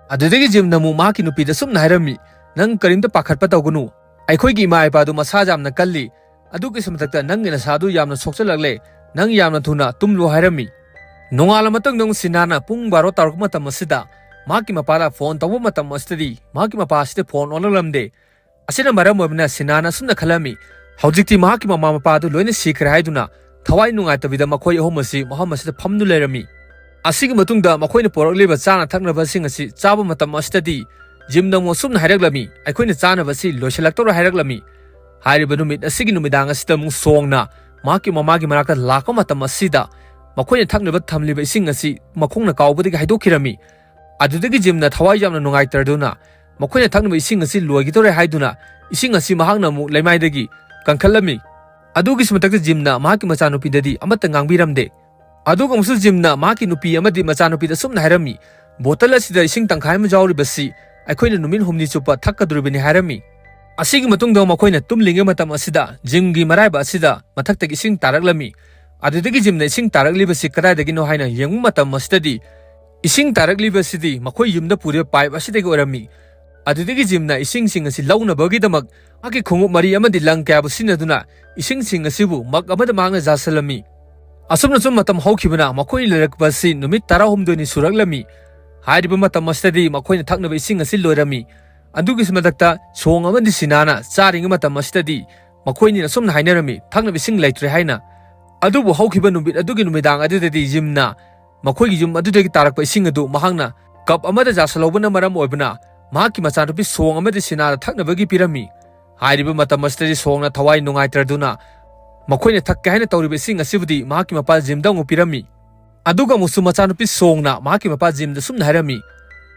ꯑꯗꯨꯗꯒꯤ ꯖꯤꯝꯅ ꯑꯃꯨꯛ ꯃꯍꯥꯛꯀꯤ ꯅꯨꯄꯤꯗ ꯁꯨꯝꯅ ꯍꯥꯏꯔꯝꯃꯤ, "ꯅꯪ ꯀꯔꯤꯝꯇ ꯄꯥꯈꯠꯄ ꯇꯧꯒꯅꯨ꯫ ꯑꯩꯈꯣꯏꯒꯤ ꯏꯃꯥ ꯏꯄꯥꯗꯨ ꯃꯁꯥ ꯌꯥꯝꯅ ꯀꯜꯂꯤ꯫ ꯑꯗꯨꯒꯤꯁꯨ ꯃꯊꯛꯇ ꯅꯪꯒꯤ ꯅꯁꯥꯗꯨ ꯌꯥꯝꯅ ꯁꯣꯛꯆꯜꯂꯛꯂꯦ꯫ ꯅꯪ ꯌꯥꯝꯅ ꯊꯨꯅ ꯇꯨꯝꯂꯨ" ꯍꯥꯏꯔꯝꯃꯤ꯫ ꯅꯣꯡꯉꯥꯜꯂ ꯃꯇꯨꯡꯗ ꯑꯃꯨꯛ ꯁꯤꯅꯥꯅ ꯄꯨꯡ ꯕꯥꯔꯣ ꯇꯥꯔꯛꯄ ꯃꯇꯝ ꯑꯁꯤꯗ ꯃꯍꯥꯛꯀꯤ ꯃꯄꯥꯗ ꯐꯣꯟ ꯇꯧꯕ ꯃꯇꯝ ꯑꯁꯤꯗꯗꯤ ꯃꯍꯥꯛꯀꯤ ꯃꯄꯥ ꯑꯁꯤꯗ ꯐꯣꯟ ꯑꯣꯟꯂꯛꯂꯝꯗꯦ꯫ ꯑꯁꯤꯅ ꯃꯔꯝ ꯑꯣꯏꯕꯅ ꯁꯤꯅꯥꯅ ꯑꯁꯨꯝꯅ ꯈꯜꯂꯝꯃꯤ, "ꯍꯧꯖꯤꯛꯇꯤ ꯃꯍꯥꯛꯀꯤ ꯃꯃꯥ ꯃꯄꯥ ꯑꯗꯨ ꯂꯣꯏꯅ ꯁꯤꯈ꯭ꯔꯦ" ꯍꯥꯏꯗꯨꯅ ꯊꯋꯥꯏ ꯅꯨꯡꯉꯥꯏꯇꯕꯤꯗ ꯃꯈꯣꯏ ꯑꯍꯨꯝ ꯑꯁꯤ ꯃꯐꯝ ꯑꯁꯤꯗ ꯐꯝꯗꯨꯅ ꯂꯩꯔꯝꯃꯤ꯫ ꯑꯁꯤꯒꯤ ꯃꯇꯨꯡꯗ ꯃꯈꯣꯏꯅ ꯄꯨꯔꯛꯂꯤꯕ ꯆꯥꯅ ꯊꯛꯅꯕꯁꯤꯡ ꯑꯁꯤ ꯆꯥꯕ ꯃꯇꯝ ꯑꯁꯤꯗꯗꯤ ꯖꯤꯝꯅ ꯑꯃꯨꯛ ꯑꯁꯨꯝꯅ ꯍꯥꯏꯔꯛꯂꯝꯃꯤ, "ꯑꯩꯈꯣꯏꯅ ꯆꯥꯅꯕ ꯑꯁꯤ ꯂꯣꯏꯁꯤꯜꯂꯛꯇꯧꯔꯦ" ꯍꯥꯏꯔꯛꯂꯝꯃꯤ꯫ ꯍꯥꯏꯔꯤꯕ ꯅꯨꯃꯤꯠ ꯑꯁꯤꯒꯤ ꯅꯨꯃꯤꯗꯥꯡ ꯑꯁꯤꯗ ꯑꯃꯨꯛ ꯁꯣꯡꯅ ꯃꯍꯥꯛꯀꯤ ꯃꯃꯥꯒꯤ ꯃꯅꯥꯛꯇ ꯂꯥꯛꯄ ꯃꯇꯝ ꯑꯁꯤꯗ, ꯃꯈꯣꯏꯅ ꯊꯛꯅꯕ ꯊꯝꯂꯤꯕ ꯏꯁꯤꯡ ꯑꯁꯤ ꯃꯈꯣꯡꯅ ꯀꯥꯎꯕꯗꯒꯤ ꯍꯩꯗꯣꯛꯈꯤꯔꯝꯃꯤ꯫ ꯑꯗꯨꯗꯒꯤ ꯖꯤꯝꯅ ꯊꯋꯥꯏ ꯌꯥꯝꯅ ꯅꯨꯡꯉꯥꯏꯇꯗꯨꯅ, ꯃꯈꯣꯏꯅ ꯊꯛꯅꯕ ꯏꯁꯤꯡ ꯑꯁꯤ ꯂꯣꯏꯒꯗꯧꯔꯦ ꯍꯥꯏꯗꯨꯅ, ꯏꯁꯤꯡ ꯑꯁꯤ ꯃꯍꯥꯛꯅ ꯑꯃꯨꯛ ꯂꯩꯃꯥꯏꯗꯒꯤ ꯀꯟꯈꯠꯂꯝꯃꯤ꯫ ꯑꯗꯨꯒꯤꯁꯨ ꯃꯊꯛꯇ ꯖꯤꯝꯅ ꯃꯍꯥꯛꯀꯤ ꯃꯆꯥꯅꯨꯄꯤꯗꯗꯤ ꯑꯃꯠꯇ ꯉꯥꯡꯕꯤꯔꯝꯗꯦ꯫ ꯑꯗꯨꯒ ꯑꯃꯨꯛꯁꯨ ꯖꯤꯝꯅ ꯃꯍꯥꯛꯀꯤ ꯅꯨꯄꯤ ꯑꯃꯗꯤ ꯃꯆꯥꯅꯨꯄꯤꯗ ꯑꯁꯨꯝꯅ ꯍꯥꯏꯔꯝꯃꯤ, "ꯕꯣꯇꯜ ꯑꯁꯤꯗ ꯏꯁꯤꯡ ꯇꯪꯈꯥꯏ ꯑꯃ ꯌꯥꯎꯔꯤꯕꯁꯤ ꯑꯩꯈꯣꯏꯅ ꯅꯨꯃꯤꯠ ꯍꯨꯝꯅꯤ ꯆꯨꯞꯄ ꯊꯛꯀꯗꯧꯔꯤꯕꯅꯤ" ꯍꯥꯏꯔꯝꯃꯤ꯫ ꯑꯁꯤꯒꯤ ꯃꯇꯨꯡꯗ ꯃꯈꯣꯏꯅ ꯇꯨꯝꯂꯤꯉꯩ ꯃꯇꯝ ꯑꯁꯤꯗ ꯖꯤꯝꯒꯤ ꯃꯔꯥꯏꯕ ꯑꯁꯤꯗ ꯃꯊꯛꯇꯒꯤ ꯏꯁꯤꯡ ꯇꯥꯔꯛꯂꯝꯃꯤ꯫ ꯑꯗꯨꯗꯒꯤ ꯖꯤꯝꯅ ꯏꯁꯤꯡ ꯇꯥꯔꯛꯂꯤꯕꯁꯤ ꯀꯗꯥꯏꯗꯒꯤꯅꯣ ꯍꯥꯏꯅ ꯌꯦꯡꯕ ꯃꯇꯝ ꯑꯁꯤꯗꯗꯤ, ꯏꯁꯤꯡ ꯇꯥꯔꯛꯂꯤꯕꯁꯤꯗꯤ ꯃꯈꯣꯏ ꯌꯨꯝꯗ ꯄꯨꯔꯤꯕ ꯄꯥꯏꯞ ꯑꯁꯤꯗꯒꯤ ꯑꯣꯏꯔꯝꯃꯤ꯫ ꯑꯗꯨꯗꯒꯤ ꯖꯤꯝꯅ ꯏꯁꯤꯡꯁꯤꯡ ꯑꯁꯤ ꯂꯧꯅꯕꯒꯤꯗꯃꯛ ꯃꯍꯥꯛꯀꯤ ꯈꯣꯡꯎꯞ ꯃꯔꯤ ꯑꯃꯗꯤ ꯂꯪ ꯀꯌꯥꯕꯨ ꯁꯤꯖꯤꯟꯅꯗꯨꯅ ꯏꯁꯤꯡꯁꯤꯡ ꯑꯁꯤꯕꯨ ꯃꯛ ꯑꯃꯗ ꯃꯍꯥꯛꯅ ꯌꯥꯁꯤꯜꯂꯝꯃꯤ꯫ ꯑꯁꯨꯝꯅ ꯁꯨꯝ ꯃꯇꯝ ꯍꯧꯈꯤꯕꯅ ꯃꯈꯣꯏꯅ ꯂꯩꯔꯛꯄ ꯑꯁꯤ ꯅꯨꯃꯤꯠ ꯇꯔꯥꯍꯨꯝꯗꯣꯏꯅꯤ ꯁꯨꯔꯛꯂꯝꯃꯤ꯫ ꯍꯥꯏꯔꯤꯕ ꯃꯇꯝ ꯑꯁꯤꯗꯗꯤ ꯃꯈꯣꯏꯅ ꯊꯛꯅꯕ ꯏꯁꯤꯡ ꯑꯁꯤ ꯂꯣꯏꯔꯝꯃꯤ꯫ ꯑꯗꯨꯒꯤꯁꯨ ꯃꯊꯛꯇ ꯁꯣꯡ ꯑꯃꯗꯤ ꯁꯤꯅꯥꯅ ꯆꯥꯔꯤꯉꯩ ꯃꯇꯝ ꯑꯁꯤꯗꯗꯤ ꯃꯈꯣꯏꯅꯤꯅ ꯑꯁꯨꯝꯅ ꯍꯥꯏꯅꯔꯝꯃꯤ, "ꯊꯛꯅꯕ ꯏꯁꯤꯡ ꯂꯩꯇ꯭ꯔꯦ" ꯍꯥꯏꯅ꯫ ꯑꯗꯨꯕꯨ ꯍꯧꯈꯤꯕ ꯅꯨꯃꯤꯠ ꯑꯗꯨꯒꯤ ꯅꯨꯃꯤꯗꯥꯡ ꯑꯗꯨꯗꯗꯤ ꯖꯤꯝꯅ ꯃꯈꯣꯏꯒꯤ ꯌꯨꯝ ꯑꯗꯨꯗꯒꯤ ꯇꯥꯔꯛꯄ ꯏꯁꯤꯡ ꯑꯗꯨ ꯃꯍꯥꯛꯅ ꯀꯞ ꯑꯃꯗ ꯌꯥꯁꯤꯜꯍꯧꯕꯅ ꯃꯔꯝ ꯑꯣꯏꯕꯅ ꯃꯍꯥꯛꯀꯤ ꯃꯆꯥꯅꯨꯄꯤ ꯁꯣꯡ ꯑꯃꯗꯤ ꯁꯤꯅꯥꯗ ꯊꯛꯅꯕꯒꯤ ꯄꯤꯔꯝꯃꯤ꯫ ꯍꯥꯏꯔꯤꯕ ꯃꯇꯝ ꯑꯁꯤꯗꯗꯤ ꯁꯣꯡꯅ ꯊꯋꯥꯏ ꯅꯨꯡꯉꯥꯏꯇ꯭ꯔꯗꯨꯅ ꯃꯈꯣꯏꯅ ꯊꯛꯀꯦ ꯍꯥꯏꯅ ꯇꯧꯔꯤꯕ ꯏꯁꯤꯡ ꯑꯁꯤꯕꯨꯗꯤ ꯃꯍꯥꯛꯀꯤ ꯃꯄꯥ ꯖꯤꯝꯗ ꯑꯃꯨꯛ ꯄꯤꯔꯝꯃꯤ꯫ ꯑꯗꯨꯒ ꯑꯃꯨꯛꯁꯨ ꯃꯆꯥꯅꯨꯄꯤ ꯁꯣꯡꯅ ꯃꯍꯥꯛꯀꯤ ꯃꯄꯥ ꯖꯤꯝꯗ ꯁꯨꯝꯅ ꯍꯥꯏꯔꯝꯃꯤ,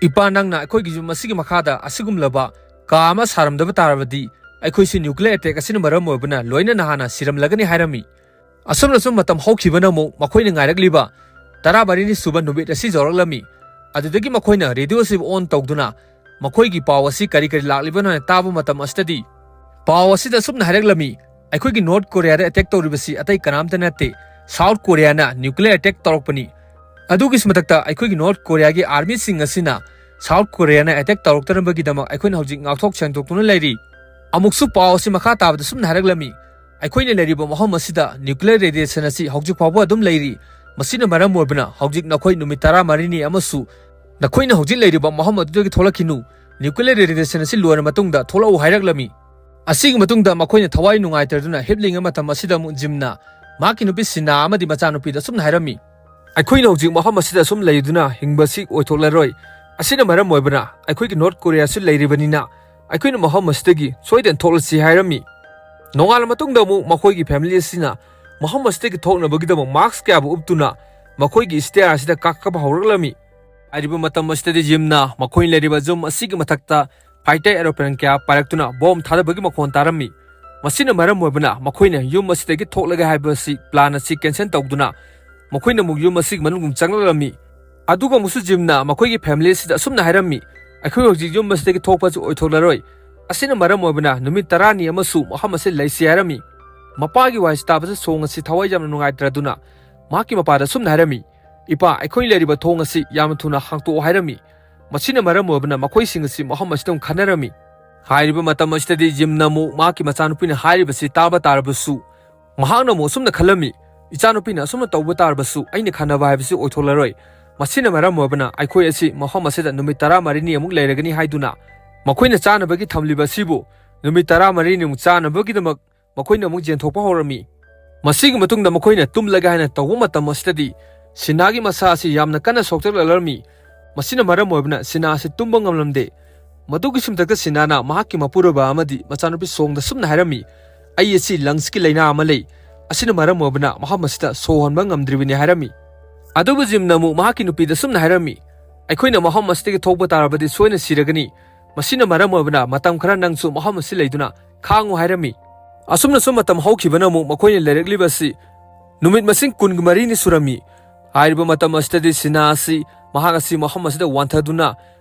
"ꯏꯄꯥ, ꯅꯪꯅ ꯑꯩꯈꯣꯏꯒꯤ ꯌꯨꯝ ꯑꯁꯤꯒꯤ ꯃꯈꯥꯗ ꯑꯁꯤꯒꯨꯝꯂꯕ ꯀꯥ ꯑꯃ ꯁꯥꯔꯝꯗꯕ ꯇꯥꯔꯕꯗꯤ ꯑꯩꯈꯣꯏꯁꯤ ꯅ꯭ꯌꯨꯀ꯭ꯂꯤꯌꯔ ꯑꯦꯇꯦꯛ ꯑꯁꯤꯅ ꯃꯔꯝ ꯑꯣꯏꯕꯅ ꯂꯣꯏꯅ ꯅꯍꯥꯟꯅ ꯁꯤꯔꯝꯂꯒꯅꯤ" ꯍꯥꯏꯔꯝꯃꯤ꯫ ꯑꯁꯨꯝꯅ ꯁꯨꯝ ꯃꯇꯝ ꯍꯧꯈꯤꯕꯅ ꯑꯃꯨꯛ ꯃꯈꯣꯏꯅ ꯉꯥꯏꯔꯛꯂꯤꯕ ꯇꯔꯥꯃꯔꯤꯅꯤ ꯁꯨꯕ ꯅꯨꯃꯤꯠ ꯑꯁꯤ ꯌꯧꯔꯛꯂꯝꯃꯤ꯫ ꯑꯗꯨꯗꯒꯤ ꯃꯈꯣꯏꯅ ꯔꯦꯗꯤꯑꯣ ꯑꯁꯤꯕꯨ ꯑꯣꯟ ꯇꯧꯗꯨꯅ ꯃꯈꯣꯏꯒꯤ ꯄꯥꯎ ꯑꯁꯤ ꯀꯔꯤ ꯀꯔꯤ ꯂꯥꯛꯂꯤꯕꯅꯣ ꯍꯥꯏꯅ ꯇꯥꯕ ꯃꯇꯝ ꯑꯁꯤꯗꯗꯤ, ꯄꯥꯎ ꯑꯁꯤꯗ ꯑꯁꯨꯝꯅ ꯍꯥꯏꯔꯛꯂꯝꯃꯤ, "ꯑꯩꯈꯣꯏꯒꯤ ꯅꯣꯔꯠ ꯀꯣꯔꯤꯌꯥꯗ ꯑꯦꯇꯦꯛ ꯇꯧꯔꯤꯕꯁꯤ ꯑꯇꯩ ꯀꯅꯥꯝꯇ ꯅꯠꯇꯦ, ꯁꯥꯎꯠ ꯀꯣꯔꯤꯌꯥꯅ ꯅ꯭ꯌꯨꯀ꯭ꯂꯤꯌꯔ ꯑꯦꯇꯦꯛ ꯇꯧꯔꯛꯄꯅꯤ꯫ ꯑꯗꯨꯒꯤꯁꯨ ꯃꯊꯛꯇ ꯑꯩꯈꯣꯏꯒꯤ ꯅꯣꯔꯠ ꯀꯣꯔꯤꯌꯥꯒꯤ ꯑꯥꯔꯃꯤꯁꯤꯡ ꯑꯁꯤꯅ ꯁꯥꯎꯠ ꯀꯣꯔꯤꯌꯥꯅ ꯑꯦꯇꯦꯛ ꯇꯧꯔꯛꯇꯅꯕꯒꯤꯗꯃꯛ ꯑꯩꯈꯣꯏꯅ ꯍꯧꯖꯤꯛ ꯉꯥꯛꯊꯣꯛ ꯁꯦꯡꯗꯣꯛꯇꯨꯅ ꯂꯩꯔꯤ"꯫ ꯑꯃꯨꯛꯁꯨ ꯄꯥꯎ ꯑꯁꯤ ꯃꯈꯥ ꯇꯥꯕꯗ ꯁꯨꯝꯅ ꯍꯥꯏꯔꯛꯂꯝꯃꯤ, "ꯑꯩꯈꯣꯏꯅ ꯂꯩꯔꯤꯕ ꯃꯐꯝ ꯑꯁꯤꯗ ꯅ꯭ꯌꯨꯀ꯭ꯂꯤꯌꯔ ꯔꯦꯗꯤꯌꯦꯁꯟ ꯑꯁꯤ ꯍꯧꯖꯤꯛ ꯐꯥꯎꯕ ꯑꯗꯨꯝ ꯂꯩꯔꯤ꯫ ꯃꯁꯤꯅ ꯃꯔꯝ ꯑꯣꯏꯕꯅ ꯍꯧꯖꯤꯛ ꯅꯈꯣꯏ ꯅꯨꯃꯤꯠ ꯇꯔꯥꯃꯔꯤꯅꯤ ꯑꯃꯁꯨ ꯅꯈꯣꯏꯅ ꯍꯧꯖꯤꯛ ꯂꯩꯔꯤꯕ ꯃꯐꯝ ꯑꯗꯨꯗꯒꯤ ꯊꯣꯛꯂꯛꯈꯤꯅꯨ꯫ ꯅ꯭ꯌꯨꯀ꯭ꯂꯤꯌꯔ ꯔꯦꯗꯤꯌꯦꯁꯟ ꯑꯁꯤ ꯂꯣꯏꯔ ꯃꯇꯨꯡꯗ ꯊꯣꯛꯂꯛꯎ" ꯍꯥꯏꯔꯛꯂꯝꯃꯤ꯫ ꯑꯁꯤꯒꯤ ꯃꯇꯨꯡꯗ ꯃꯈꯣꯏꯅ ꯊꯋꯥꯏ ꯅꯨꯡꯉꯥꯏꯇꯗꯨꯅ ꯍꯤꯞꯂꯤꯉꯩ ꯃꯇꯝ ꯑꯁꯤꯗ ꯑꯃꯨꯛ ꯖꯤꯝꯅ ꯃꯍꯥꯛꯀꯤ ꯅꯨꯄꯤ ꯁꯤꯅꯥ ꯑꯃꯗꯤ ꯃꯆꯥꯅꯨꯄꯤꯗ ꯑꯁꯨꯝꯅ ꯍꯥꯏꯔꯝꯃꯤ, "ꯑꯩꯈꯣꯏꯅ ꯍꯧꯖꯤꯛ ꯃꯐꯝ ꯑꯁꯤꯗ ꯑꯁꯨꯝ ꯂꯩꯗꯨꯅ ꯍꯤꯡꯕꯁꯤ ꯑꯣꯏꯊꯣꯛꯂꯔꯣꯏ꯫ ꯑꯁꯤꯅ ꯃꯔꯝ ꯑꯣꯏꯕꯅ ꯑꯩꯈꯣꯏꯒꯤ ꯅꯣꯔꯠ ꯀꯣꯔꯤꯌꯥꯁꯨ ꯂꯩꯔꯤꯕꯅꯤꯅ ꯑꯩꯈꯣꯏꯅ ꯃꯐꯝ ꯑꯁꯤꯗꯒꯤ ꯁꯣꯏꯗꯅ ꯊꯣꯛꯂꯁꯤ ꯍꯥꯏꯔꯝꯃꯤ꯫ ꯅꯣꯡꯉꯥꯜꯂ ꯃꯇꯨꯡꯗ ꯑꯃꯨꯛ ꯃꯈꯣꯏꯒꯤ ꯐꯦꯃꯤꯂꯤ ꯑꯁꯤꯅ ꯃꯐꯝ ꯑꯁꯤꯗꯒꯤ ꯊꯣꯛꯅꯕꯒꯤꯗꯃꯛ ꯃꯥꯛꯁ ꯀꯌꯥꯕꯨ ꯎꯞꯇꯨꯅ ꯃꯈꯣꯏꯒꯤ ꯁ꯭ꯇꯦꯌꯔ ꯑꯁꯤꯗ ꯀꯥꯈꯠꯄ ꯍꯧꯔꯛꯂꯝꯃꯤ꯫ ꯍꯥꯏꯔꯤꯕ ꯃꯇꯝ ꯑꯁꯤꯗꯗꯤ ꯖꯤꯝꯅ ꯃꯈꯣꯏꯅ ꯂꯩꯔꯤꯕ ꯌꯨꯝ ꯑꯁꯤꯒꯤ ꯃꯊꯛꯇ ꯐꯥꯏꯇꯔ ꯑꯦꯔꯣꯄ꯭ꯂꯦꯟ ꯀꯌꯥ ꯄꯥꯏꯔꯛꯇꯨꯅ ꯕꯣꯝ ꯊꯥꯗꯕꯒꯤ ꯃꯈꯣꯟ ꯇꯥꯔꯝꯃꯤ꯫ ꯃꯁꯤꯅ ꯃꯔꯝ ꯑꯣꯏꯕꯅ ꯃꯈꯣꯏꯅ ꯌꯨꯝ ꯑꯁꯤꯗꯒꯤ ꯊꯣꯛꯂꯒꯦ ꯍꯥꯏꯕ ꯑꯁꯤ ꯄ꯭ꯂꯥꯟ ꯑꯁꯤ ꯀꯦꯟꯁꯦꯜ ꯇꯧꯗꯨꯅ ꯃꯈꯣꯏꯅ ꯑꯃꯨꯛ ꯌꯨꯝ ꯑꯁꯤꯒꯤ ꯃꯅꯨꯡ ꯆꯪꯂꯛꯂꯝꯃꯤ꯫ ꯑꯗꯨꯒ ꯑꯃꯨꯛꯁꯨ ꯖꯤꯝꯅ ꯃꯈꯣꯏꯒꯤ ꯐꯦꯃꯤꯂꯤ ꯑꯁꯤꯗ ꯑꯁꯨꯝꯅ ꯍꯥꯏꯔꯝꯃꯤ, "ꯑꯩꯈꯣꯏ ꯍꯧꯖꯤꯛ ꯌꯨꯝ ꯑꯁꯤꯗꯒꯤ ꯊꯣꯛꯄꯁꯨ ꯑꯣꯏꯊꯣꯛꯂꯔꯣꯏ꯫ ꯑꯁꯤꯅ ꯃꯔꯝ ꯑꯣꯏꯕꯅ ꯅꯨꯃꯤꯠ ꯇꯔꯥꯅꯤ ꯑꯃꯁꯨ ꯃꯐꯝ ꯑꯁꯤꯗ ꯂꯩꯁꯤ" ꯍꯥꯏꯔꯝꯃꯤ꯫ ꯃꯄꯥꯒꯤ ꯋꯥꯍꯩꯁꯤ ꯇꯥꯕꯁꯨ ꯁꯣꯡ ꯑꯁꯤ ꯊꯋꯥꯏ ꯌꯥꯝꯅ ꯅꯨꯡꯉꯥꯏꯇ꯭ꯔꯗꯨꯅ ꯃꯍꯥꯛꯀꯤ ꯃꯄꯥꯗ ꯑꯁꯨꯝꯅ ꯍꯥꯏꯔꯝꯃꯤ, "ꯏꯄꯥ, ꯑꯩꯈꯣꯏꯅ ꯂꯩꯔꯤꯕ ꯊꯣꯡ ꯑꯁꯤ ꯌꯥꯝꯅ ꯊꯨꯅ ꯍꯥꯡꯇꯣꯛꯑꯣ" ꯍꯥꯏꯔꯝꯃꯤ꯫ ꯃꯁꯤꯅ ꯃꯔꯝ ꯑꯣꯏꯕꯅ ꯃꯈꯣꯏꯁꯤꯡ ꯑꯁꯤ ꯃꯐꯝ ꯑꯁꯤꯗ ꯑꯃꯨꯛ ꯈꯟꯅꯔꯝꯃꯤ꯫ ꯍꯥꯏꯔꯤꯕ ꯃꯇꯝ ꯑꯁꯤꯗꯗꯤ ꯖꯤꯝꯅ ꯑꯃꯨꯛ ꯃꯍꯥꯛꯀꯤ ꯃꯆꯥꯅꯨꯄꯤꯅ ꯍꯥꯏꯔꯤꯕꯁꯤ ꯇꯥꯕ ꯇꯥꯔꯕꯁꯨ, ꯃꯍꯥꯛꯅ ꯑꯃꯨꯛ ꯑꯁꯨꯝꯅ ꯈꯜꯂꯝꯃꯤ, "ꯏꯆꯥꯅꯨꯄꯤꯅ ꯑꯁꯨꯝꯅ ꯇꯧꯕ ꯇꯥꯔꯕꯁꯨ ꯑꯩꯅ ꯈꯟꯅꯕ ꯍꯥꯏꯕꯁꯤ ꯑꯣꯏꯊꯣꯛꯂꯔꯣꯏ꯫ ꯃꯁꯤꯅ ꯃꯔꯝ ꯑꯣꯏꯕꯅ ꯑꯩꯈꯣꯏ ꯑꯁꯤ ꯃꯐꯝ ꯑꯁꯤꯗ ꯅꯨꯃꯤꯠ ꯇꯔꯥꯃꯔꯤꯅꯤ ꯑꯃꯨꯛ ꯂꯩꯔꯒꯅꯤ" ꯍꯥꯏꯗꯨꯅ ꯃꯈꯣꯏꯅ ꯆꯥꯅꯕꯒꯤ ꯊꯝꯂꯤꯕ ꯑꯁꯤꯕꯨ ꯅꯨꯃꯤꯠ ꯇꯔꯥꯃꯔꯤꯅꯤ ꯑꯃꯨꯛ ꯆꯥꯅꯕꯒꯤꯗꯃꯛ ꯃꯈꯣꯏꯅ ꯑꯃꯨꯛ ꯌꯦꯟꯊꯣꯛꯄ ꯍꯧꯔꯝꯃꯤ꯫ ꯃꯁꯤꯒꯤ ꯃꯇꯨꯡꯗ ꯃꯈꯣꯏꯅ ꯇꯨꯝꯂꯒꯦ ꯍꯥꯏꯅ ꯇꯧꯕ ꯃꯇꯝ ꯑꯁꯤꯗꯗꯤ ꯁꯤꯅꯥꯒꯤ ꯃꯁꯥ ꯑꯁꯤ ꯌꯥꯝꯅ ꯀꯟꯅ ꯁꯣꯛꯆꯜꯂꯛꯂꯝꯃꯤ꯫ ꯃꯁꯤꯅ ꯃꯔꯝ ꯑꯣꯏꯕꯅ ꯁꯤꯅꯥ ꯑꯁꯤ ꯇꯨꯝꯕ ꯉꯝꯂꯝꯗꯦ꯫ ꯃꯗꯨꯒꯤ ꯁꯤꯃꯇꯛꯇ ꯁꯤꯅꯥꯅ ꯃꯍꯥꯛꯀꯤ ꯃꯄꯨꯔꯣꯏꯕ ꯑꯃꯗꯤ ꯃꯆꯥꯅꯨꯄꯤ ꯁꯣꯡꯗ ꯁꯨꯝꯅ ꯍꯥꯏꯔꯝꯃꯤ, "ꯑꯩ ꯑꯁꯤ ꯂꯪꯁꯀꯤ ꯂꯥꯏꯅꯥ ꯑꯃ ꯂꯩ꯫ ꯑꯁꯤꯅ ꯃꯔꯝ ꯑꯣꯏꯕꯅ ꯃꯐꯝ ꯑꯁꯤꯗ ꯁꯣꯔ ꯍꯣꯟꯕ ꯉꯝꯗ꯭ꯔꯤꯕꯅꯤ" ꯍꯥꯏꯔꯝꯃꯤ꯫ ꯑꯗꯨꯕꯨ ꯖꯤꯝꯅ ꯑꯃꯨꯛ ꯃꯍꯥꯛꯀꯤ ꯅꯨꯄꯤꯗ ꯁꯨꯝꯅ ꯍꯥꯏꯔꯝꯃꯤ, "ꯑꯩꯈꯣꯏꯅ ꯃꯐꯝ ꯑꯁꯤꯗꯒꯤ ꯊꯣꯛꯄ ꯇꯥꯔꯕꯗꯤ ꯁꯣꯏꯅ ꯁꯤꯔꯒꯅꯤ꯫ ꯃꯁꯤꯅ ꯃꯔꯝ ꯑꯣꯏꯕꯅ ꯃꯇꯝ ꯈꯔ ꯅꯪꯁꯨ ꯃꯐꯝ ꯑꯁꯤ ꯂꯩꯗꯨꯅ ꯈꯥꯡꯉꯨ" ꯍꯥꯏꯔꯝꯃꯤ꯫ ꯑꯁꯨꯝꯅ ꯁꯨꯝ ꯃꯇꯝ ꯍꯧꯈꯤꯕꯅ ꯑꯃꯨꯛ ꯃꯈꯣꯏꯅ ꯂꯩꯔꯛꯂꯤꯕ ꯑꯁꯤ ꯅꯨꯃꯤꯠ ꯃꯁꯤꯡ ꯀꯨꯟꯃꯔꯤꯅꯤ ꯁꯨꯔꯝꯃꯤ꯫ ꯍꯥꯏꯔꯤꯕ ꯃꯇꯝ ꯑꯁꯤꯗꯗꯤ ꯁꯤꯅꯥ ꯑꯁꯤ ꯃꯍꯥꯛ ꯑꯁꯤ ꯃꯐꯝ ꯑꯁꯤꯗ ꯋꯥꯟꯊꯗꯨꯅ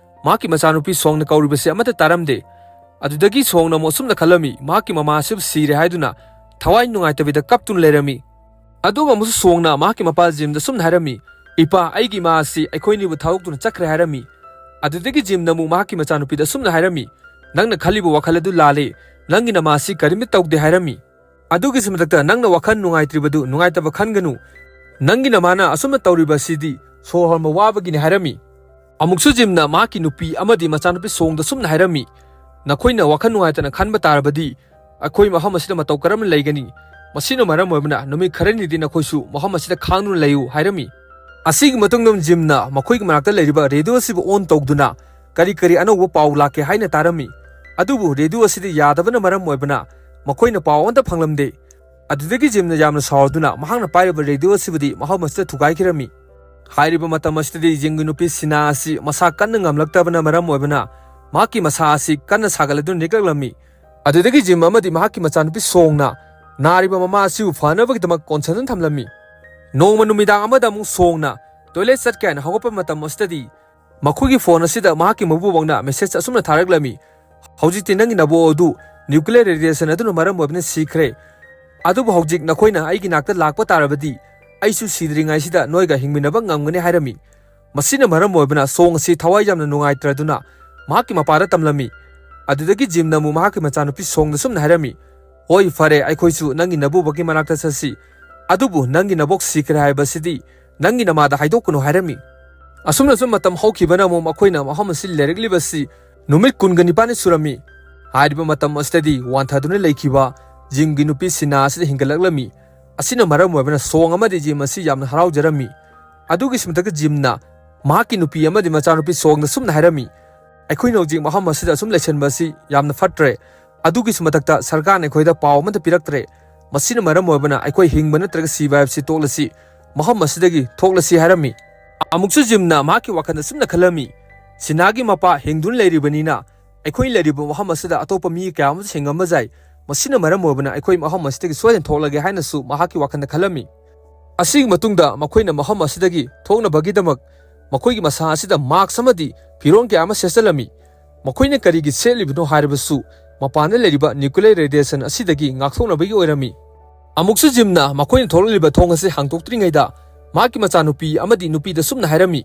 ꯃꯍꯥꯛꯀꯤ ꯃꯆꯥꯅꯨꯄꯤ ꯁꯣꯡꯅ ꯀꯧꯔꯤꯕꯁꯤ ꯑꯃꯠꯇ ꯇꯥꯔꯝꯗꯦ꯫ ꯑꯗꯨꯗꯒꯤ ꯁꯣꯡꯅ ꯑꯃꯨꯛ ꯑꯁꯨꯝꯅ ꯈꯜꯂꯝꯃꯤ, ꯃꯍꯥꯛꯀꯤ ꯃꯃꯥ ꯑꯁꯤꯕꯨ ꯁꯤꯔꯦ ꯍꯥꯏꯗꯨꯅ ꯊꯋꯥꯏ ꯅꯨꯡꯉꯥꯏꯇꯕꯤꯗ ꯀꯞꯇꯨꯅ ꯂꯩꯔꯝꯃꯤ꯫ ꯑꯗꯨꯒ ꯑꯃꯨꯛꯁꯨ ꯁꯣꯡꯅ ꯃꯍꯥꯛꯀꯤ ꯃꯄꯥ ꯖꯤꯝꯗ ꯁꯨꯝꯅ ꯍꯥꯏꯔꯝꯃꯤ, "ꯏꯄꯥ, ꯑꯩꯒꯤ ꯏꯃꯥ ꯑꯁꯤ ꯑꯩꯈꯣꯏꯅꯤꯕꯨ ꯊꯥꯗꯣꯛꯇꯨꯅ ꯆꯠꯈ꯭ꯔꯦ" ꯍꯥꯏꯔꯝꯃꯤ꯫ ꯑꯗꯨꯗꯒꯤ ꯖꯤꯝꯅ ꯑꯃꯨꯛ ꯃꯍꯥꯛꯀꯤ ꯃꯆꯥꯅꯨꯄꯤꯗ ꯁꯨꯝꯅ ꯍꯥꯏꯔꯝꯃꯤ, "ꯅꯪꯅ ꯈꯜꯂꯤꯕ ꯋꯥꯈꯜ ꯑꯗꯨ ꯂꯥꯜꯂꯤ꯫ ꯅꯪꯒꯤ ꯅꯃꯥ ꯑꯁꯤ ꯀꯔꯤꯝꯇ ꯇꯧꯗꯦ" ꯍꯥꯏꯔꯝꯃꯤ꯫ ꯑꯗꯨꯒꯤꯁꯨ ꯃꯊꯛꯇ ꯅꯪꯅ ꯋꯥꯈꯜ ꯅꯨꯡꯉꯥꯏꯇ꯭ꯔꯤꯕꯗꯨ ꯅꯨꯡꯉꯥꯏꯇꯕ ꯈꯟꯒꯅꯨ꯫ ꯅꯪꯒꯤ ꯅꯃꯥꯅ ꯑꯁꯨꯝꯅ ꯇꯧꯔꯤꯕ ꯑꯁꯤꯗꯤ ꯁꯣꯔ ꯍꯣꯟꯕ ꯋꯥꯕꯒꯤꯅꯤ ꯍꯥꯏꯔꯝꯃꯤ꯫ ꯑꯃꯨꯛꯁꯨ ꯖꯤꯝꯅ ꯃꯍꯥꯛꯀꯤ ꯅꯨꯄꯤ ꯑꯃꯗꯤ ꯃꯆꯥꯅꯨꯄꯤ ꯁꯣꯡꯗ ꯁꯨꯝꯅ ꯍꯥꯏꯔꯝꯃꯤ, "ꯅꯈꯣꯏꯅ ꯋꯥꯈꯜ ꯅꯨꯡꯉꯥꯏꯇꯅ ꯈꯟꯕ ꯇꯥꯔꯕꯗꯤ ꯑꯩꯈꯣꯏ ꯃꯐꯝ ꯑꯁꯤꯗ ꯃꯇꯧ ꯀꯔꯝꯅ ꯂꯩꯒꯅꯤ? ꯃꯁꯤꯅ ꯃꯔꯝ ꯑꯣꯏꯕꯅ ꯅꯨꯃꯤꯠ ꯈꯔꯅꯤꯗꯤ ꯅꯈꯣꯏꯁꯨ ꯃꯐꯝ ꯑꯁꯤꯗ ꯈꯥꯡꯗꯨꯅ ꯂꯩꯌꯨ" ꯍꯥꯏꯔꯝꯃꯤ꯫ ꯑꯁꯤꯒꯤ ꯃꯇꯨꯡꯗ ꯖꯤꯝꯅ ꯃꯈꯣꯏꯒꯤ ꯃꯅꯥꯛꯇ ꯂꯩꯔꯤꯕ ꯔꯦꯗꯤꯑꯣ ꯑꯁꯤꯕꯨ ꯑꯣꯟ ꯇꯧꯗꯨꯅ ꯀꯔꯤ ꯀꯔꯤ ꯑꯅꯧꯕ ꯄꯥꯎ ꯂꯥꯛꯀꯦ ꯍꯥꯏꯅ ꯇꯥꯔꯝꯃꯤ꯫ ꯑꯗꯨꯕꯨ ꯔꯦꯗꯤꯑꯣ ꯑꯁꯤꯗ ꯌꯥꯗꯕꯅ ꯃꯔꯝ ꯑꯣꯏꯕꯅ ꯃꯈꯣꯏꯅ ꯄꯥꯎ ꯑꯃꯠꯇ ꯐꯪꯂꯝꯗꯦ꯫ ꯑꯗꯨꯗꯒꯤ ꯖꯤꯝꯅ ꯌꯥꯝꯅ ꯁꯥꯎꯔꯗꯨꯅ ꯃꯍꯥꯛꯅ ꯄꯥꯏꯔꯤꯕ ꯔꯦꯗꯤꯑꯣ ꯑꯁꯤꯕꯨꯗꯤ ꯃꯐꯝ ꯑꯁꯤꯗ ꯊꯨꯒꯥꯏꯈꯤꯔꯝꯃꯤ꯫ ꯍꯥꯏꯔꯤꯕ ꯃꯇꯝ ꯑꯁꯤꯗꯗꯤ ꯖꯤꯝꯒꯤ ꯅꯨꯄꯤ ꯁꯤꯅꯥ ꯑꯁꯤ ꯃꯁꯥ ꯀꯟꯅ ꯉꯝꯂꯛꯇꯕꯅ ꯃꯔꯝ ꯑꯣꯏꯕꯅ ꯃꯍꯥꯛꯀꯤ ꯃꯁꯥ ꯑꯁꯤ ꯀꯟꯅ ꯁꯥꯒꯠꯂꯗꯨꯅ ꯅꯤꯛꯂꯛꯂꯝꯃꯤ꯫ ꯑꯗꯨꯗꯒꯤ ꯖꯤꯝ ꯑꯃꯗꯤ ꯃꯍꯥꯛꯀꯤ ꯃꯆꯥꯅꯨꯄꯤ ꯁꯣꯡꯅ ꯅꯥꯔꯤꯕ ꯃꯃꯥ ꯑꯁꯤꯕꯨ ꯐꯅꯕꯒꯤꯗꯃꯛ ꯀꯣꯟꯁꯤꯟꯗꯨꯅ ꯊꯝꯂꯝꯃꯤ꯫ ꯅꯣꯡꯃ ꯅꯨꯃꯤꯗꯥꯡ ꯑꯃꯗ ꯑꯃꯨꯛ ꯁꯣꯡꯅ ꯇꯣꯏꯂꯦꯠ ꯆꯠꯀꯦ ꯍꯥꯏꯅ ꯍꯧꯒꯠꯄ ꯃꯇꯝ ꯑꯁꯤꯗꯗꯤ ꯃꯈꯣꯏꯒꯤ ꯐꯣꯟ ꯑꯁꯤꯗ ꯃꯍꯥꯛꯀꯤ ꯃꯕꯨꯕꯣꯛꯅ ꯃꯦꯁꯦꯖ ꯑꯁꯨꯝꯅ ꯊꯥꯔꯛꯂꯝꯃꯤ: "ꯍꯧꯖꯤꯛꯇꯤ ꯅꯪꯒꯤ ꯅꯕꯣꯛ ꯑꯗꯨ ꯅ꯭ꯌꯨꯀ꯭ꯂꯤꯌꯔ ꯔꯦꯗꯤꯌꯦꯁꯟ ꯑꯗꯨꯅ ꯃꯔꯝ ꯑꯣꯏꯕꯅ ꯁꯤꯈ꯭ꯔꯦ꯫ ꯑꯗꯨꯕꯨ ꯍꯧꯖꯤꯛ ꯅꯈꯣꯏꯅ ꯑꯩꯒꯤ ꯅꯥꯛꯇ ꯂꯥꯛꯄ ꯇꯥꯔꯕꯗꯤ ꯑꯩꯁꯨ ꯁꯤꯗ꯭ꯔꯤꯉꯩꯁꯤꯗ ꯅꯣꯏꯒ ꯍꯤꯡꯃꯤꯟꯅꯕ ꯉꯝꯒꯅꯤ" ꯍꯥꯏꯔꯝꯃꯤ꯫ ꯃꯁꯤꯅ ꯃꯔꯝ ꯑꯣꯏꯕꯅ ꯁꯣꯡ ꯑꯁꯤ ꯊꯋꯥꯏ ꯌꯥꯝꯅ ꯅꯨꯡꯉꯥꯏꯇ꯭ꯔꯗꯨꯅ ꯃꯍꯥꯛꯀꯤ ꯃꯄꯥꯗ ꯇꯝꯂꯝꯃꯤ꯫ ꯑꯗꯨꯗꯒꯤ ꯖꯤꯝꯅ ꯑꯃꯨꯛ ꯃꯍꯥꯛꯀꯤ ꯃꯆꯥꯅꯨꯄꯤ ꯁꯣꯡꯗ ꯁꯨꯝꯅ ꯍꯥꯏꯔꯝꯃꯤ: "ꯍꯣꯏ, ꯐꯔꯦ, ꯑꯩꯈꯣꯏꯁꯨ ꯅꯪꯒꯤ ꯅꯕꯨꯕꯣꯛꯀꯤ ꯃꯅꯥꯛꯇ ꯆꯠꯁꯤ꯫ ꯑꯗꯨꯕꯨ ꯅꯪꯒꯤ ꯅꯕꯣꯛ ꯁꯤꯈ꯭ꯔꯦ ꯍꯥꯏꯕꯁꯤꯗꯤ ꯅꯪꯒꯤ ꯅꯃꯥꯗ ꯍꯥꯏꯗꯣꯛꯀꯅꯨ" ꯍꯥꯏꯔꯝꯃꯤ꯫ ꯑꯁꯨꯝꯅ ꯁꯨꯝ ꯃꯇꯝ ꯍꯧꯈꯤꯕꯅ ꯑꯃꯨꯛ ꯃꯈꯣꯏꯅ ꯃꯐꯝ ꯑꯁꯤ ꯂꯩꯔꯛꯂꯤꯕꯁꯤ ꯅꯨꯃꯤꯠ ꯀꯨꯟꯒ ꯅꯤꯄꯥꯟꯅꯤ ꯁꯨꯔꯝꯃꯤ꯫ ꯍꯥꯏꯔꯤꯕ ꯃꯇꯝ ꯑꯁꯤꯗꯗꯤ ꯋꯥꯟꯊꯗꯨꯅ ꯂꯩꯈꯤꯕ ꯖꯤꯝꯒꯤ ꯅꯨꯄꯤ ꯁꯤꯅꯥ ꯑꯁꯤꯗ ꯍꯤꯡꯒꯠꯂꯛꯂꯝꯃꯤ꯫ ꯑꯁꯤꯅ ꯃꯔꯝ ꯑꯣꯏꯕꯅ ꯁꯣꯡ ꯑꯃꯗꯤ ꯖꯤꯝ ꯑꯁꯤ ꯌꯥꯝꯅ ꯍꯔꯥꯎꯖꯔꯝꯃꯤ꯫ ꯑꯗꯨꯒꯤꯁꯨ ꯃꯊꯛꯇ ꯖꯤꯝꯅ ꯃꯍꯥꯛꯀꯤ ꯅꯨꯄꯤ ꯑꯃꯗꯤ ꯃꯆꯥꯅꯨꯄꯤ ꯁꯣꯡꯗ ꯁꯨꯝꯅ ꯍꯥꯏꯔꯝꯃꯤ: "ꯑꯩꯈꯣꯏꯅ ꯍꯧꯖꯤꯛ ꯃꯐꯝ ꯑꯁꯤꯗ ꯑꯁꯨꯝ ꯂꯩꯁꯟꯕ ꯑꯁꯤ ꯌꯥꯝꯅ ꯐꯠꯇ꯭ꯔꯦ꯫ ꯑꯗꯨꯒꯤꯁꯨ ꯃꯊꯛꯇ ꯁꯔꯀꯥꯔꯅ ꯑꯩꯈꯣꯏꯗ ꯄꯥꯎ ꯑꯃꯠꯇ ꯄꯤꯔꯛꯇ꯭ꯔꯦ꯫ ꯃꯁꯤꯅ ꯃꯔꯝ ꯑꯣꯏꯕꯅ ꯑꯩꯈꯣꯏ ꯍꯤꯡꯕ ꯅꯠꯇ꯭ꯔꯒ ꯁꯤꯕ ꯍꯥꯏꯕꯁꯤ ꯇꯣꯛꯂꯁꯤ, ꯃꯐꯝ ꯑꯁꯤꯗꯒꯤ ꯊꯣꯛꯂꯁꯤ" ꯍꯥꯏꯔꯝꯃꯤ꯫ ꯑꯃꯨꯛꯁꯨ ꯖꯤꯝꯅ ꯃꯍꯥꯛꯀꯤ ꯋꯥꯈꯜꯗ ꯁꯨꯝꯅ ꯈꯜꯂꯝꯃꯤ: "ꯁꯤꯅꯥꯒꯤ ꯃꯄꯥ ꯍꯤꯡꯗꯨꯅ ꯂꯩꯔꯤꯕꯅꯤꯅ ꯑꯩꯈꯣꯏ ꯂꯩꯔꯤꯕ ꯃꯐꯝ ꯑꯁꯤꯗ ꯑꯇꯣꯞꯄ ꯃꯤ ꯀꯌꯥ ꯑꯃꯁꯨ ꯍꯤꯡꯉꯝꯕ ꯌꯥꯏ꯫ ꯃꯁꯤꯅ ꯃꯔꯝ ꯑꯣꯏꯕꯅ ꯑꯩꯈꯣꯏ ꯃꯐꯝ ꯑꯁꯤꯗꯒꯤ ꯁꯣꯏꯗꯅ ꯊꯣꯛꯂꯒꯦ" ꯍꯥꯏꯅꯁꯨ ꯃꯍꯥꯛꯀꯤ ꯋꯥꯈꯜꯗ ꯈꯜꯂꯝꯃꯤ꯫ ꯑꯁꯤꯒꯤ ꯃꯇꯨꯡꯗ ꯃꯈꯣꯏꯅ ꯃꯐꯝ ꯑꯁꯤꯗꯒꯤ ꯊꯣꯛꯅꯕꯒꯤꯗꯃꯛ ꯃꯈꯣꯏꯒꯤ ꯃꯁꯥ ꯑꯁꯤꯗ ꯃꯥꯛꯁ ꯑꯃꯗꯤ ꯐꯤꯔꯣꯜ ꯀꯌꯥ ꯑꯃ ꯁꯦꯠꯆꯜꯂꯝꯃꯤ꯫ ꯃꯈꯣꯏꯅ ꯀꯔꯤꯒꯤ ꯁꯦꯠꯂꯤꯕꯅꯣ ꯍꯥꯏꯔꯕꯁꯨ ꯃꯄꯥꯟꯗ ꯂꯩꯔꯤꯕ ꯅ꯭ꯌꯨꯀ꯭ꯂꯤꯌꯔ ꯔꯦꯗꯤꯌꯦꯁꯟ ꯑꯁꯤꯗꯒꯤ ꯉꯥꯛꯊꯣꯛꯅꯕꯒꯤ ꯑꯣꯏꯔꯝꯃꯤ꯫ ꯑꯃꯨꯛꯁꯨ ꯖꯤꯝꯅ ꯃꯈꯣꯏꯅ ꯊꯣꯛꯂꯛꯂꯤꯕ ꯊꯣꯡ ꯑꯁꯤ ꯍꯥꯡꯗꯣꯛꯇ꯭ꯔꯤꯉꯩꯗ ꯃꯍꯥꯛꯀꯤ ꯃꯆꯥꯅꯨꯄꯤ ꯑꯃꯗꯤ ꯅꯨꯄꯤꯗ ꯁꯨꯝꯅ ꯍꯥꯏꯔꯝꯃꯤ: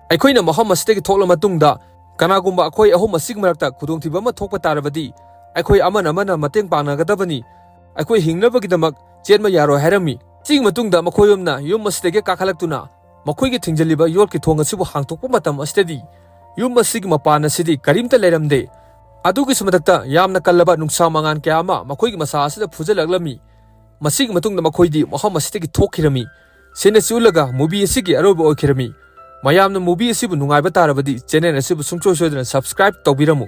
"ꯑꯩꯈꯣꯏꯅ ꯃꯐꯝ ꯑꯁꯤꯗꯒꯤ ꯊꯣꯛꯂ ꯃꯇꯨꯡꯗ ꯀꯅꯥꯒꯨꯝꯕ ꯑꯩꯈꯣꯏ ꯑꯍꯨꯝ ꯑꯁꯤꯒꯤ ꯃꯔꯛꯇ ꯈꯨꯗꯣꯡꯊꯤꯕ ꯑꯃ ꯊꯣꯛꯄ ꯇꯥꯔꯕꯗꯤ ꯑꯩꯈꯣꯏ ꯑꯃꯅ ꯑꯃꯅ ꯃꯇꯦꯡ ꯄꯥꯡꯅꯒꯗꯕꯅꯤ꯫ ꯑꯩꯈꯣꯏ ꯍꯤꯡꯅꯕꯒꯤꯗꯃꯛ ꯆꯦꯟꯕ ꯌꯥꯔꯣꯏ" ꯍꯥꯏꯔꯝꯃꯤ꯫ ꯁꯤꯒꯤ ꯃꯇꯨꯡꯗ ꯃꯈꯣꯏ ꯑꯍꯨꯝꯅ ꯌꯨꯝ ꯑꯁꯤꯗꯒꯤ ꯀꯥꯈꯠꯂꯛꯇꯨꯅ ꯃꯈꯣꯏꯒꯤ ꯊꯤꯡꯖꯤꯜꯂꯤꯕ ꯌꯣꯠꯀꯤ ꯊꯣꯡ ꯑꯁꯤꯕꯨ ꯍꯥꯡꯗꯣꯛꯄ ꯃꯇꯝ ꯑꯁꯤꯗꯗꯤ ꯌꯨꯝ ꯑꯁꯤꯒꯤ ꯃꯄꯥꯟ ꯑꯁꯤꯗꯤ ꯀꯔꯤꯝꯇ ꯂꯩꯔꯝꯗꯦ꯫ ꯑꯗꯨꯒꯤꯁꯨ ꯃꯊꯛꯇ ꯌꯥꯝꯅ ꯀꯜꯂꯕ ꯅꯨꯡꯁꯥ ꯃꯉꯥꯜ ꯀꯌꯥ ꯑꯃ ꯃꯈꯣꯏꯒꯤ ꯃꯁꯥ ꯑꯁꯤꯗ ꯐꯨꯖꯜꯂꯛꯂꯝꯃꯤ꯫ ꯃꯁꯤꯒꯤ ꯃꯇꯨꯡꯗ ꯃꯈꯣꯏꯗꯤ ꯃꯐꯝ ꯑꯁꯤꯗꯒꯤ ꯊꯣꯛꯈꯤꯔꯝꯃꯤ꯫ ꯁꯤꯅ ꯁꯤ ꯎꯠꯂꯒ movie ꯑꯁꯤꯒꯤ ꯑꯔꯣꯏꯕ ꯑꯣꯏꯈꯤꯔꯝꯃꯤ꯫ ꯃꯌꯥꯝꯅ movie ꯑꯁꯤꯕꯨ ꯅꯨꯡꯉꯥꯏꯕ ꯇꯥꯔꯕꯗꯤ channel ꯑꯁꯤꯕꯨ ꯁꯨꯡꯁꯣꯏ ꯁꯣꯏꯗꯅ subscribe ꯇꯧꯕꯤꯔꯝꯃꯨ꯫